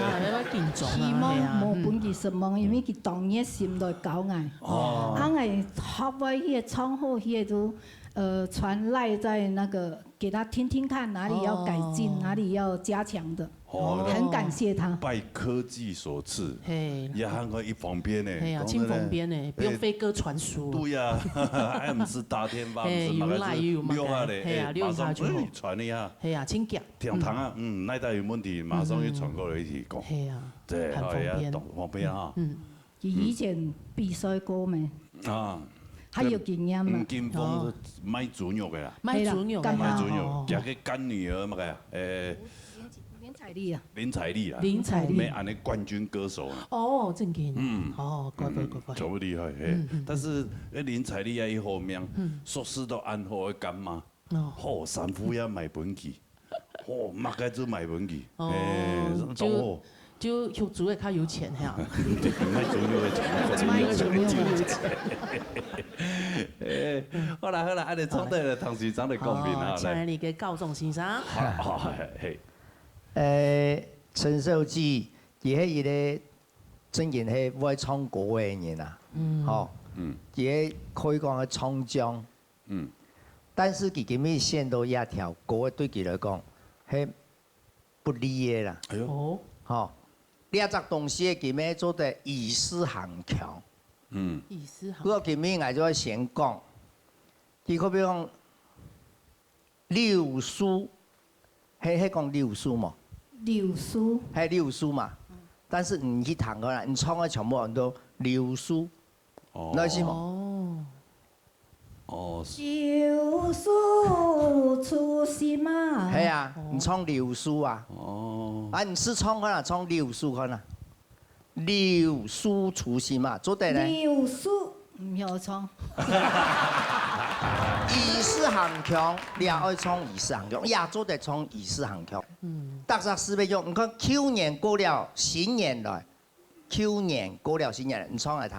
啊，要緊張啊，希望無分佢失望，因為佢當熱心來教𠊎。哦。啊，𠊎學會个唱好个都，呃，傳賴在那個，給他聽聽看，哪裡要改進，哦。哪裡要加強的。哦，很感謝他。拜科技所賜，嘿。也還可以方便呢，嘿啊，講真的，真方便呢，不用飛鴿傳書。哎，對呀，還毋使打電話，嘿，毋使麼个，有賴又有麼个，留下來，嘿啊，哎，馬上，留下就好。哎，傳一下。嘿啊，真強。聽聽啊，嗯，哪搭有問題，馬上就傳過來一起講。嘿啊，對，很方便。好呀，懂，方便啊。嗯。佢以前比賽過咩？啊。還有經驗嘛。嗯，金峰是賣豬肉的啦。賣豬肉的啦。係啦，賣豬肉，哦。佢个乾女兒麼个，誒，彩礼啊。林采丽啊，林采丽。乜恁呢冠軍歌手啊。哦，正經。嗯。哦，怪怪怪怪。嗯，真厲害，嘿。嗯，嗯，嗯。但是，欸，林采丽啊，一方面，嗯。熟識到恁好个乾媽，哦。好，衫褲也買分佢，好，麼个都買分佢，哦，嘿，就，當好。就屋主會較有錢，嘿啊。對，買足夠个錢，買足夠个錢。欸，好啦，好啦，恁呢坐等咧，唐先生來講明啊，好，來。請你个高中先生。好，好，嘿，嘿。 呃，陳秀記，佢係一個真正係會唱歌个人啊，嗯。吼，嗯。佢係可以講係唱將，嗯。但是佢今日選到這條歌，對佢來講，係不利个啦。哎喲。哦。吼，這隻東西佢乜做得以示行強。嗯。以示行強。不過今日𠊎就愛先講，佢可比講 柳樹，係，係講柳樹無？柳樹。係柳樹嘛。嗯。但是你去聽看啦，你唱个全部很多柳樹，哦。那是無？哦。哦，是。柳樹初心啊。係啊，哦。你唱柳樹啊。哦。啊，你試唱看啦，唱柳樹看啦。 柳樹初心啊，做得呢。柳樹，毋曉唱。以示行強，你也愛唱以示行強，也做得唱以示行強。嗯。逐隻字愛用，你看，舊年過了，新年來，舊年過了，新年來，你唱來聽。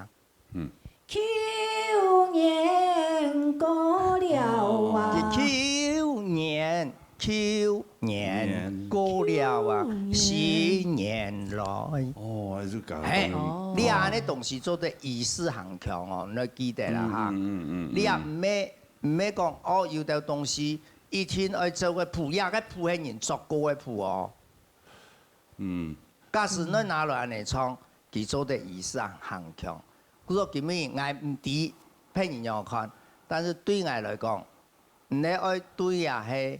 嗯。舊年過了啊。舊年 舊年過了啊，舊年。新年來。哦，還係搞嘿，哦。你恁呢東西做得以示行強哦，你愛記得啦哈。嗯，嗯，嗯，嗯，你也毋係，毋係講哦，有兜東西一定愛照个譜，這个譜係人作過个譜哦。嗯。假使你拿來恁呢唱，佢做得以示行強。故所今日𠊎毋知別人仰看，但是對𠊎來講， 你愛對也係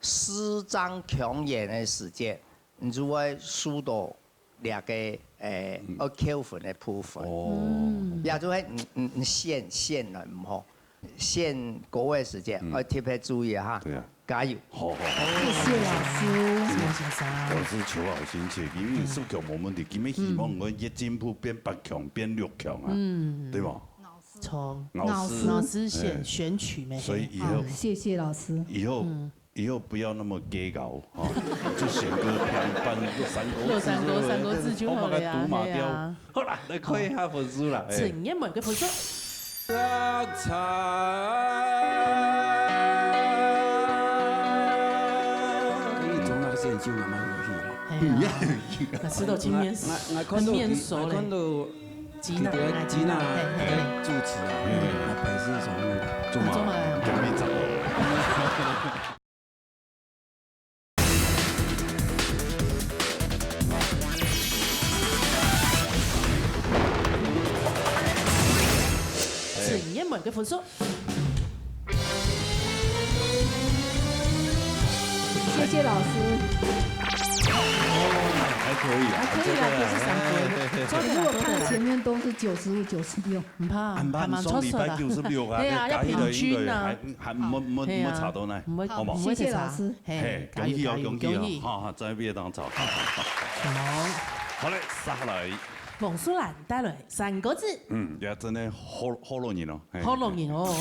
視障強眼个時節，你就會受到這个，欸，嗯。愛扣分个部分。哦。嗯。也就係你，你，你選，選來毋好，選歌个時節，嗯。愛特別注意哈。對啊。加油。好，好，好。謝謝老師。謝謝先生。老師求好心切，因為四強無問題，今日希望𠊎越進步變八強，變六強啊，嗯。對無？ 唱。老師。老師選，哎。選曲咩？所以以後，啊，謝謝老師。以後，嗯。以後不要那麼計較，哦，就選個平凡的三個字，六三個，三個字就好了呀，我把它讀碼掉。對啊。好啦，來看一下分數啦，哎。陳彥文个分數。你從那個線就慢慢有趣了。哎呀，嗯，那吃到今天，我，我，我看到，很面熟嘞。我看到 吉娜，吉娜，吉娜，嘿，嘿，嘿。主持啊，嗯。啊，本身從做嘛，做嘛呀。陳彥文个分數。 謝謝老師。還可以啊，還可以啊，這個，不是三分。哎，對，對，對。可是我看前面都是九十五、九十六。毋怕，還蠻，還蠻上禮拜九十六啊，對啊，要平均啊。還，還沒，沒，對啊。沒差到哪，毋會，好無？謝謝老師。嘿，加油，恭喜哦，加油，恭喜哦，恭喜。好，好，在這邊當中，好，好，好。好。好嘞，接下來。 黃淑蘭帶來三個字。嗯，也真的好，好老人哦，嘿。好老人哦，哦。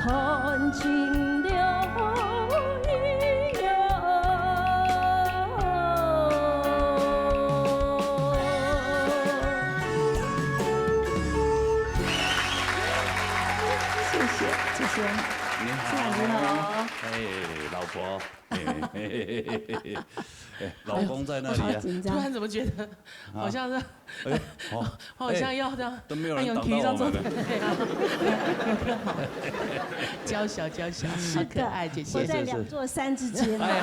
断情了呀。谢谢，谢谢。你好。你好。哎，老婆。哎，哎，老公在那里啊。我好紧张。突然怎么觉得好像是，哎呦，好。好像要这样，哎，都没有人挡到我们了。哎呦，提上桌子。对啊，娇小娇小，是的，好可爱，姐姐。我在两座山之间。哎，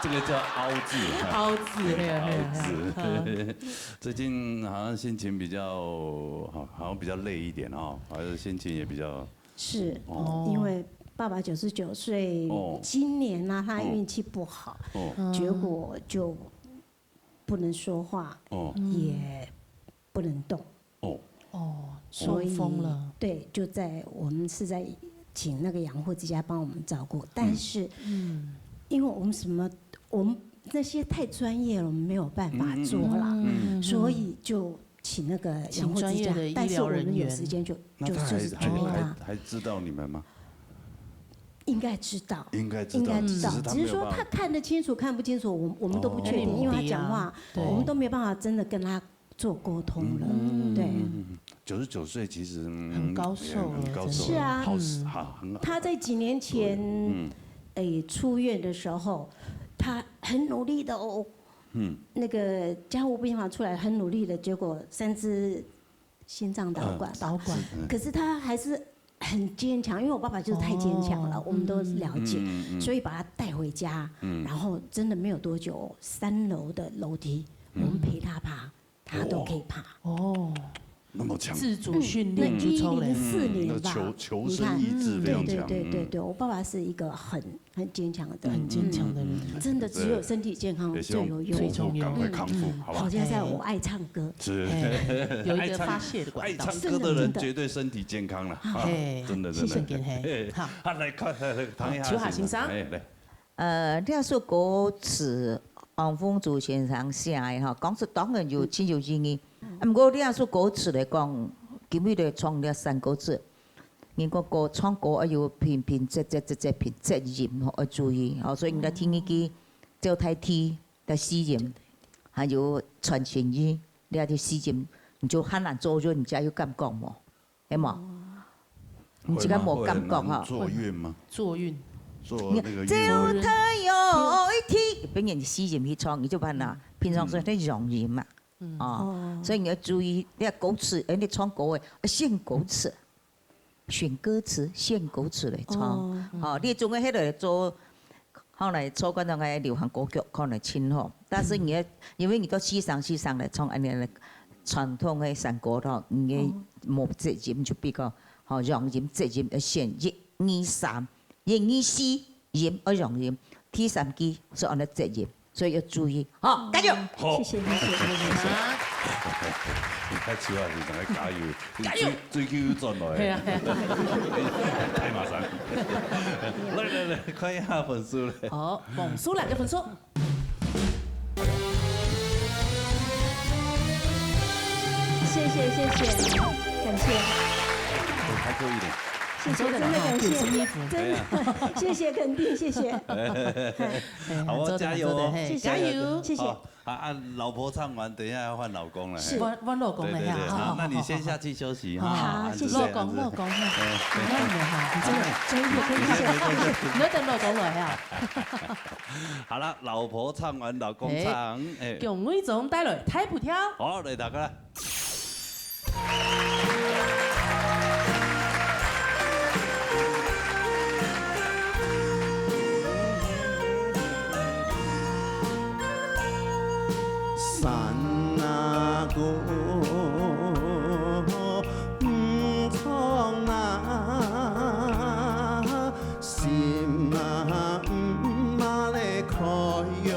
这个叫凹字。凹字，哎呀，哎呀，凹字。哎呀。最近好像心情比较，好，好像比较累一点哦，好像心情也比较，是，哦。因为爸爸九十九岁，哦。今年呢，他运气不好，哦。结果就不能说话，哦。也不能动。哦。哦，所以，中风了。对，就在，我们是在请那个养护之家帮我们照顾，但是，嗯。因为我们什么，我们那些太专业了，我们没有办法做啦，嗯，嗯，嗯，嗯。所以就请那个养护之家，请专业的医疗人员。但是我们有时间就，那他还，就，就是陪他。还，还，还知道你们吗？应该知道，应该知道，应该知道，只是他没有办法。只是说他看得清楚看不清楚，我，我们都不确定，哦。因为他讲话，对。我们都没有办法真的跟他做沟通了。嗯。对。嗯，九十九岁其实，嗯，很高寿了，很高寿了，真的。是啊。好，嗯。好，很好。他在几年前，嗯。诶，出院的时候，他很努力的哦，嗯。那个加护病房出来很努力的，结果三支心脏导管吧。嗯，导管。是，嗯。可是他还是很坚强，因为我爸爸就是太坚强了，哦。我们都了解，嗯，嗯，嗯。所以把他带回家，嗯。然后真的没有多久，三楼的楼梯，嗯。我们陪他爬，他都可以爬。哦。那么强。自主训练就出来了。嗯，那一零四年吧，嗯，那求，求生意志非常强。你看，嗯，对，对，对，对，嗯。对，我爸爸是一个很 很坚强的，很坚强的人。嗯，真的只有身体健康最有用。也希望伯父赶快康复，嗯，好吧？好像在我爱唱歌。是。哎，有一个发泄的管道。爱唱，爱唱歌的人绝对身体健康了，啊，嘿，真的，真的。谢谢你，嘿。好。啊，来，快，来，来，唐一豪先生。好，秋华先生。哎，来。呃，這首歌詞，黃鳳珠先生寫的哈，講出當然有，真有意義。啊，毋過這首歌詞來講，今日來唱這山歌詞， 人講歌，唱歌愛有平平仄仄仄仄平仄音吼，愛注意吼。所以你來聽一句，就大地，來四音，還有傳情意，你愛聽四音，你就還難做韻，你才有感覺無？係無？你這个無感覺哈。會很難做韻嗎？做韻。做那個韻。你就大地，別人四音去唱，你就還難，平常時在陽音嘛。哦，所以你要注意，你要歌詞，哎，你唱歌的，要選歌詞。 選歌詞，選歌詞來唱。哦。吼，你總係迄个做，後來做嗰種个流行歌曲，可能真好。但是你要，因為你到四聲四聲來唱，恁樣个傳統个山歌咯，你个無仄音就比較，吼，陽音、仄音要選一、二、三，一、二、四音要陽音，第三句係按呢仄音。 所以要注意，吼，加油！好。謝謝，謝謝。你看秋華先生，加油！加油！追，追求又轉來。係啊，係啊。太馬上。來，來，來，看一下分數咧。好，分數來个分數。謝謝，謝謝，感謝。哎，還可以的。謝謝，真的感謝，真的，謝謝肯定，謝謝。哎，好哦，做得好，加油哦。做得，嘿，謝謝，加油。謝謝。好，啊，啊，老婆唱完，等一下要換老公了，嘿。是。換，換老公了，對，對，對，嘿，好，好，好，那你先下去休息，哈，好，好，謝謝。老公，老公，嘿。哎，你看你哈，你真的，真的，真的，你要等老公來哈。好了，老婆唱完，老公唱，哎。恭維宗帶來大埔調。好，來，大家來。 山啊哥，毋唱啊，心啊，毋嘛來開喲。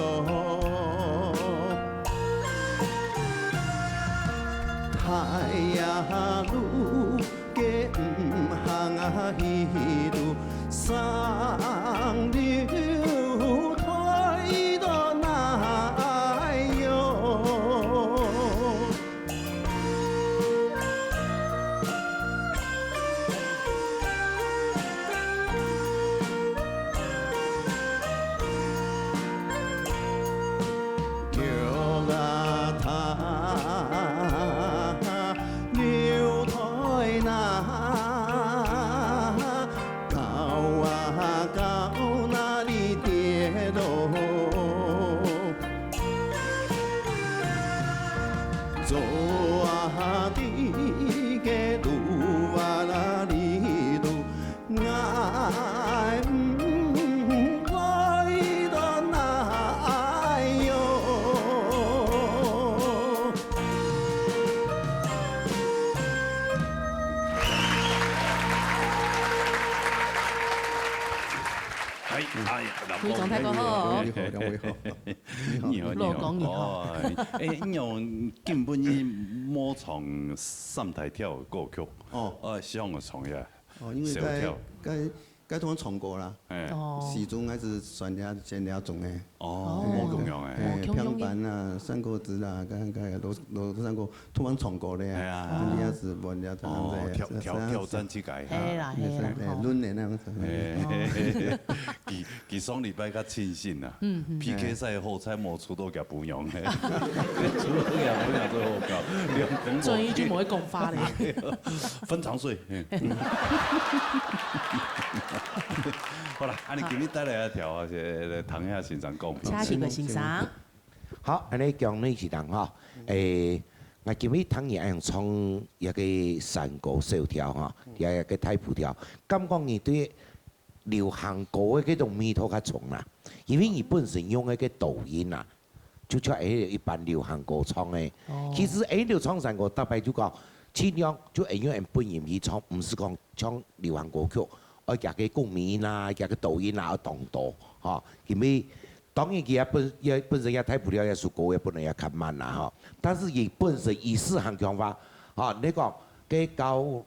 太陽路 个毋行啊，去路上流退到哪喲？哎，哎呀，非常大哥好。兩位好，兩位好。你好，你好。老公你好。哦，哎，你有根本你無唱三大調个歌曲，哦。呃，想要唱呀，哦，因為該，小調。該，該通常唱歌啦。哎。哦。時鐘還係算了，先了鐘个。哦，哦。無共樣哎。哎，哦，共樣个。平板啊，山歌子啊，該，該，老，老山歌，通常唱歌个啊。哎呀。人家是問了，哦，挑，挑，挑戰自家。係啦，係啦，哎，吼。輪的那樣子。哎。哦。佢，佢上禮拜較清醒啊。嗯，嗯。P K賽好彩無出到佢餔娘，出到佢餔娘最好搞，兩公婆。終於就無會講話咧。分床睡。嗯。好啦，恁樣今日帶來一條啊，是唐夏先生講。請這個先生。好，恁樣講你一人哈，誒，𠊎今日聽你恁樣唱一個山歌小調哈，也一個大埔調，感覺你對流行歌个這種味道較重啦，因為你本身用个這個抖音啊， 就像誒一般流行歌唱个。哦。其實誒流唱山歌，大概就講，盡量就誒用誒本音去唱，毋係講唱流行歌曲，愛佢个共鳴啊，佢个抖音啊，愛當多，吼。因為當然佢也本，也本身也大埔調，也係歌也本來也較慢啦，吼。但是佢本身意思還強化，吼，你講，該高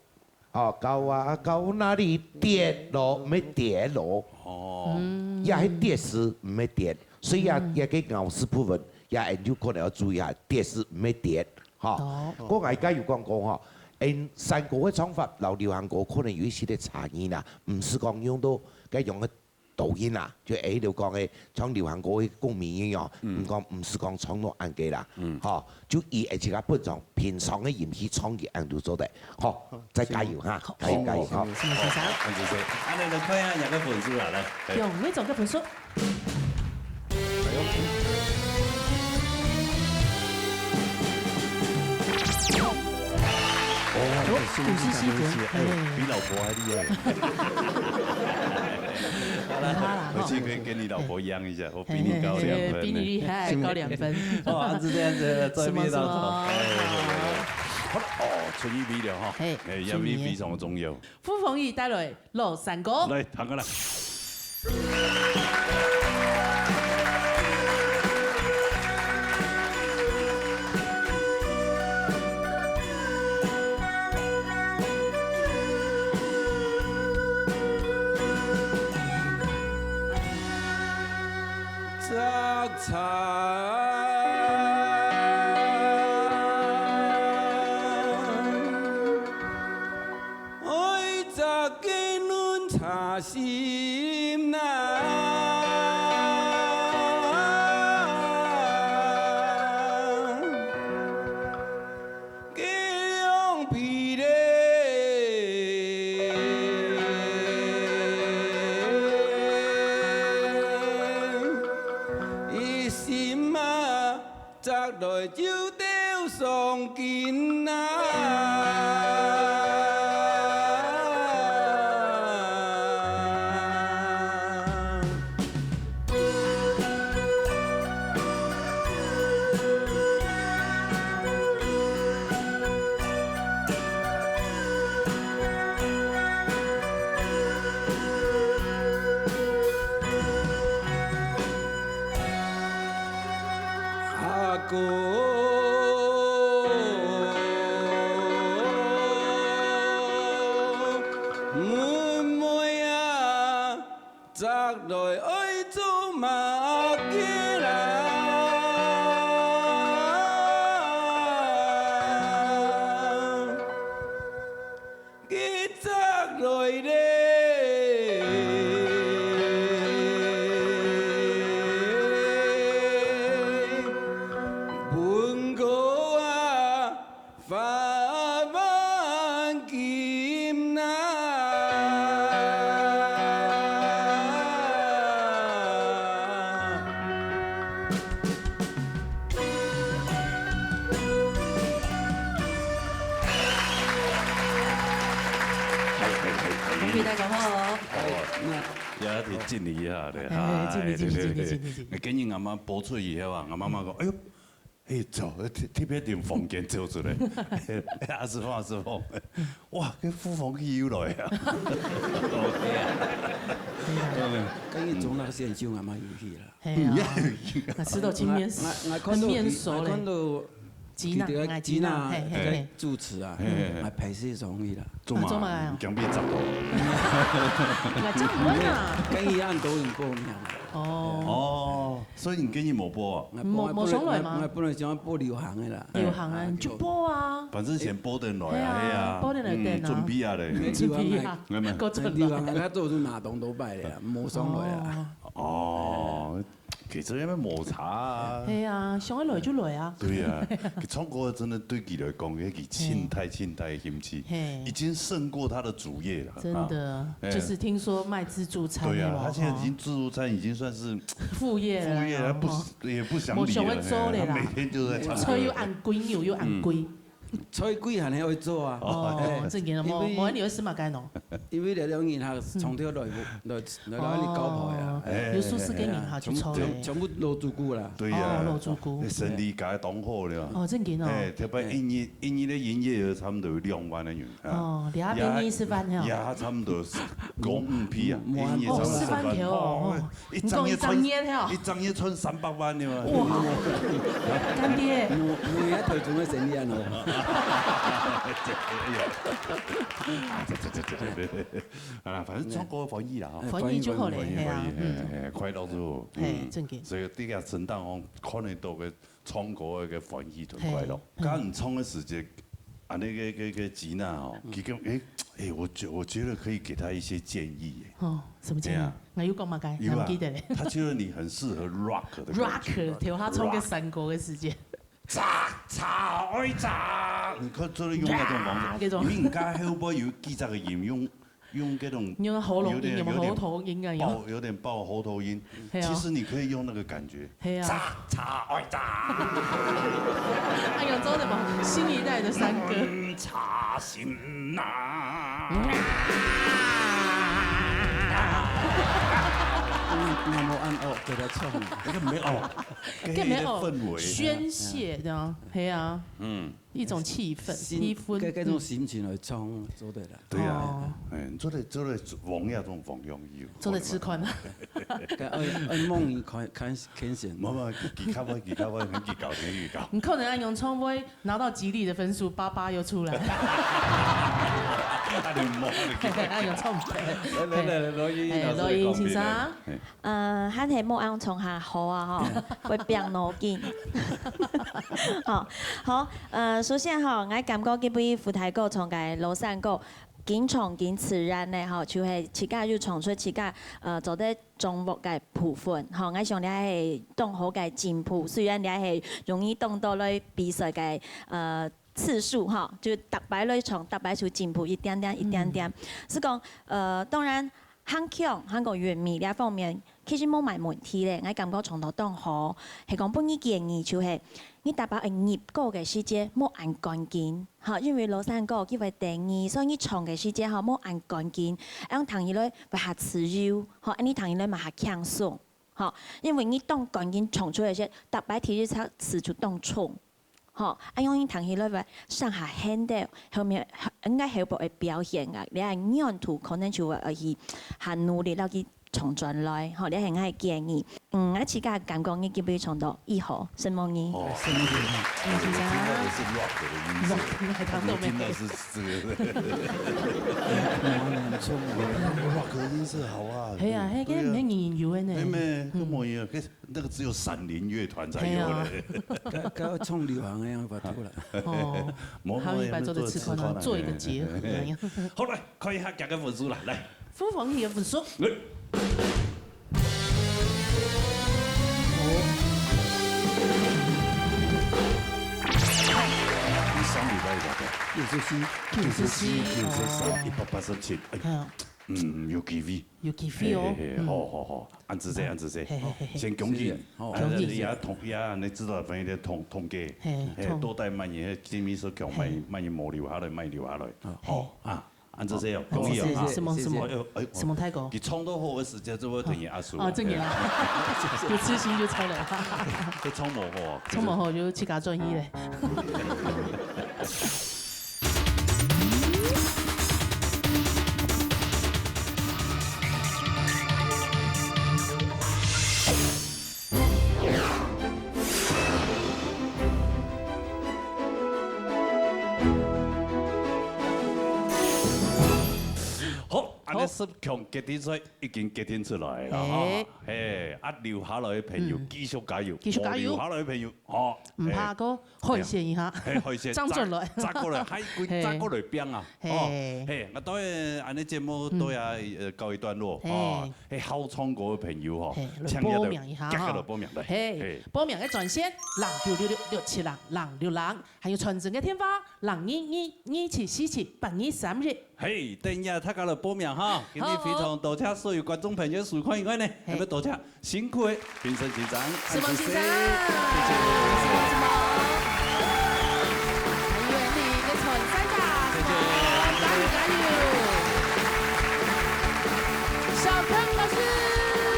哦，高啊，高哪裡跌落，毋係跌落。哦。嗯。也係跌時，毋係跌。所以啊，嗯。也个咬字不穩，也恁有可能愛注意下，跌時毋係跌，吼。哦。𠊎頭先有講過吼，嗯，山歌个唱法，摎流行歌可能有一息个差異啦，毋係講用到該用个 抖音啊，就誒，就講誒，唱流行歌个共鳴音哦，嗯。毋講，毋係講唱到恁个啦，嗯。吼，就以誒自家本常平常个音去唱佢恁就做得，吼，好，再加油哈，好，加油，加油，好。好，好，好，好，謝謝。恁仔細，恁仔來看一下若个分數啦，來。嘿。用每種个分數。哦，五十四分，哎，嘿。比老婆還厲害。好啦，好啦，回去可以跟你老婆一樣一下，我比你高兩分呢。嘿，嘿，嘿，比你厲害，高兩分。哦，是這樣子，最後一道題。什麼，什麼？哎，好，好，好。哦，出一比了哈。嘿，哎，壓力非常重要。 傅鳳儀帶來老山歌。來，聽下啦。 阿哥，妹妹啊，摘來愛做麼个啦？ 佢摘來咧，分哥啊，花萬金啊。也得敬禮一下的，哎，敬禮，敬禮，敬禮，敬禮，敬禮。今日阿媽播出以後啊，阿媽媽講，哎喲，哎，走，特，特別從房間走出來，阿師傅，阿師傅，哇，該傅鳳喜又來啊！今日鍾老師就阿媽有去啦。係啊，那吃到青面，我，我，我看到青面熟嘞。我看到 吉娜，佢个，哎，吉娜，吉娜，嘿，嘿，嘿。主持啊，嘿，嘿，嘿。還拍攝上去啦。做麼？啊，做麼啊？強迫執到。啊，這樣毋會啊。跟佢恁多人報名。哦。哦，所以你今日無報啊？無，無上來嗎？我本來，我本來想要報流行的啦。流行啊，哎，你就報啊。反正錢報得來啊，哎呀，係啊，報得來等啊。嗯，準備啊咧。準備啊，沒有，沒有。夠準了。流行啊，佢都係拿當多擺的啊，無上來啊。哦。哦， 其實因為無差啊。係啊，想愛來就來啊。對啊，佢唱歌真的對佢來講，佢盡大盡大的興趣，嘿。已經勝過他的主業了。真的，啊，哎。就是聽說賣自助餐的嘛，對啊，他現在已經自助餐已經算是副業了啦，副業，他不，吼。也不想理了，無想要做了啦。哎，他每天就在唱歌。菜又恁貴，肉又恁貴。嗯。 菜貴還係愛做啊。哦，哎，正經哦，因為，無，無你會食麼个喏？因為這兩年哈，長條來，來，來，來，你搞破呀。哦，哎，有數十個人哈，哎，去湊嘞。全，全部老主顧啦。對呀，哦，老主顧。生理搞得當好了。哦，正經哦。哎，特別一日，一日的營業額差不多有兩萬个銀啊。哦，你還便宜一萬哦。也差不多是公五批啊，嗯，一日差不多十萬。哦，十萬條哦。哦， 一張月賺，你講一張月哦。一張月賺三百萬的嘛。哇，乾爹。無，無也台中个生理啊喏。啊，這，這，這，這，這，啊，反正唱歌歡喜啦，吼。哎，歡喜就好咧，歡喜，係啊，歡喜，嗯。嘿，嘿，快樂就好。嘿，嗯。正經。所以這個陳大王看得到个 唱歌个歡喜同快樂。嘿，嗯。該你唱个時節，啊，那個，那個吉娜哦，嗯。佢講，誒，誒，我覺，我覺得可以給她一些建議耶。哦，什麼建議？怎樣？我有講麼个？有啊，還記得咧。他覺得你很適合rock的感覺。Rock，頭下唱个山歌个時節。Rock。炸，炸，愛炸！你看，就是用那種方式。啊，那種。你應該會不會有記這個音，用 用這種用喉嚨音，有點，有沒有喉頭音啊？有點爆，有點爆喉頭音。係啊。其實你可以用那個感覺。係啊。炸，炸，愛炸。哎喲，做什麼？新一代的山歌。嗯，炸心呐。嗯，那麼暗哦，給他唱。那個沒有，這個沒有，給那個氛圍。宣洩的啊，係啊。嗯。 一種氣氛，新，氣氛。該，該種心情來唱，做得啦。對啊，哦。哎，做得，做得王爺這種方向有。做得試看啊。該愛，愛夢怡看，看，看先。無，無，佢較會，佢較會，佢搞，佢搞。你可能愛用唱會拿到吉利的分數，八八又出來。啊，你莫，你去。愛用唱會。來，來，來，來，羅英，哎，羅英先生。哎。 呃，還係莫恁衝下好啊吼，會變腦筋。好，好，呃，首先吼，𠊎感覺這位副大哥唱个老山歌，緊唱緊自然个吼，就係自家又唱出自家，呃，做得掌握个部分吼，𠊎想這係當好个進步，雖然這係容易當多來比賽个，呃，次數吼，就逐擺來唱，逐擺就進步一點點，一點點。嗯。係講，呃，當然， 還強，還過韻味這方面，其實無麼問題咧。𠊎感覺唱到當好，係講分你建議就係，你逐擺愛入歌个時節，莫恁趕緊，吼，因為老山歌佢會等你，所以你唱个時節吼，莫恁趕緊，恁樣聽起來會較自由，吼，恁樣聽起來嘛較輕鬆，吼，因為你當趕緊唱出來時，逐擺第一隻詞就當衝。 吼，恁樣你聽起來會上下handle，後面，應該後背會表現啊，你个軟度可能就會去較努力，落去衝轉來，吼，這係𠊎个建議。嗯，𠊎自家感覺你今晡日唱到異好，承蒙你。哦，承蒙你。嗯，我聽到的是rock的音色，rock，我聽到沒有？我聽到是這個。哇，你很衝啊。Rock的音色好啊。係啊，係，對啊。該，該你有的呢。沒，沒，嗯。跟我一樣，跟 那個只有閃靈樂團才有的。係啊。該，該愛唱流行个樣法度啦。哦，無，下禮拜做得試看啊，做一個結合，哎。好，來，看一下大家分數啦，來。傅鳳喜个分數。來。你上禮拜有多少？九十四。九十四，九十三，哦。一百八十七。哎，嗯。嗯，有機會。 有機會哦。嘿，嘿，嘿，嗯。好，好，好，恁仔細，恁仔細。嘿，嘿，嘿，嘿。先恭喜。是，好。啊，恭喜。也同，也恁仔知道分佢个統，統計。嘿，嘿，統。多帶麼人，今晡日講麼人，嘿。麼人無留下來，莫留下來。哦。好，嘿。啊，恁仔細哦，恭喜哦！謝謝，承蒙，承蒙，哎喲，哎喲，承蒙大哥。佢唱到好个時節，就會等於阿叔。哦，真个啊，有自信就唱了。佢唱無好哦，唱無好就自家轉去咧。好，恁仔十強決定賽已經決定出來了哈。嘿，啊，留下來个朋友繼續加油，繼續加油，無留下來个朋友，好，毋怕，過海選一下，嘿，海選，正轉來，再過來，還過，再過來拚啊，哦，嘿，啊，當然，恁仔節目都要，呃，告一段落，哦，嘿，好唱歌个朋友，哦，嘿，來報名一下，請你來報名來，嘿，報名个專線零九六六六七零零六零。 還有傳真个電話，零二二二七四七八二三一。嘿，等一下大家來報名哈。今日非常多謝所有觀眾朋友收看以外呢，還要多謝辛苦个評審先生，承蒙先生，謝謝，承蒙，承蒙。還有你个傳三打，謝謝，加油加油！小康老師，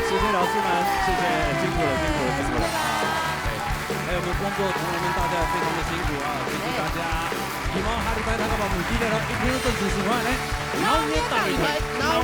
謝謝老師們，謝謝，辛苦了，辛苦了，辛苦了。 還有我們工作同仁們，大家也非常的辛苦啊，謝謝大家。希望下禮拜大家把我們記得了，一定要準時收看呢。鬧熱大禮拜，鬧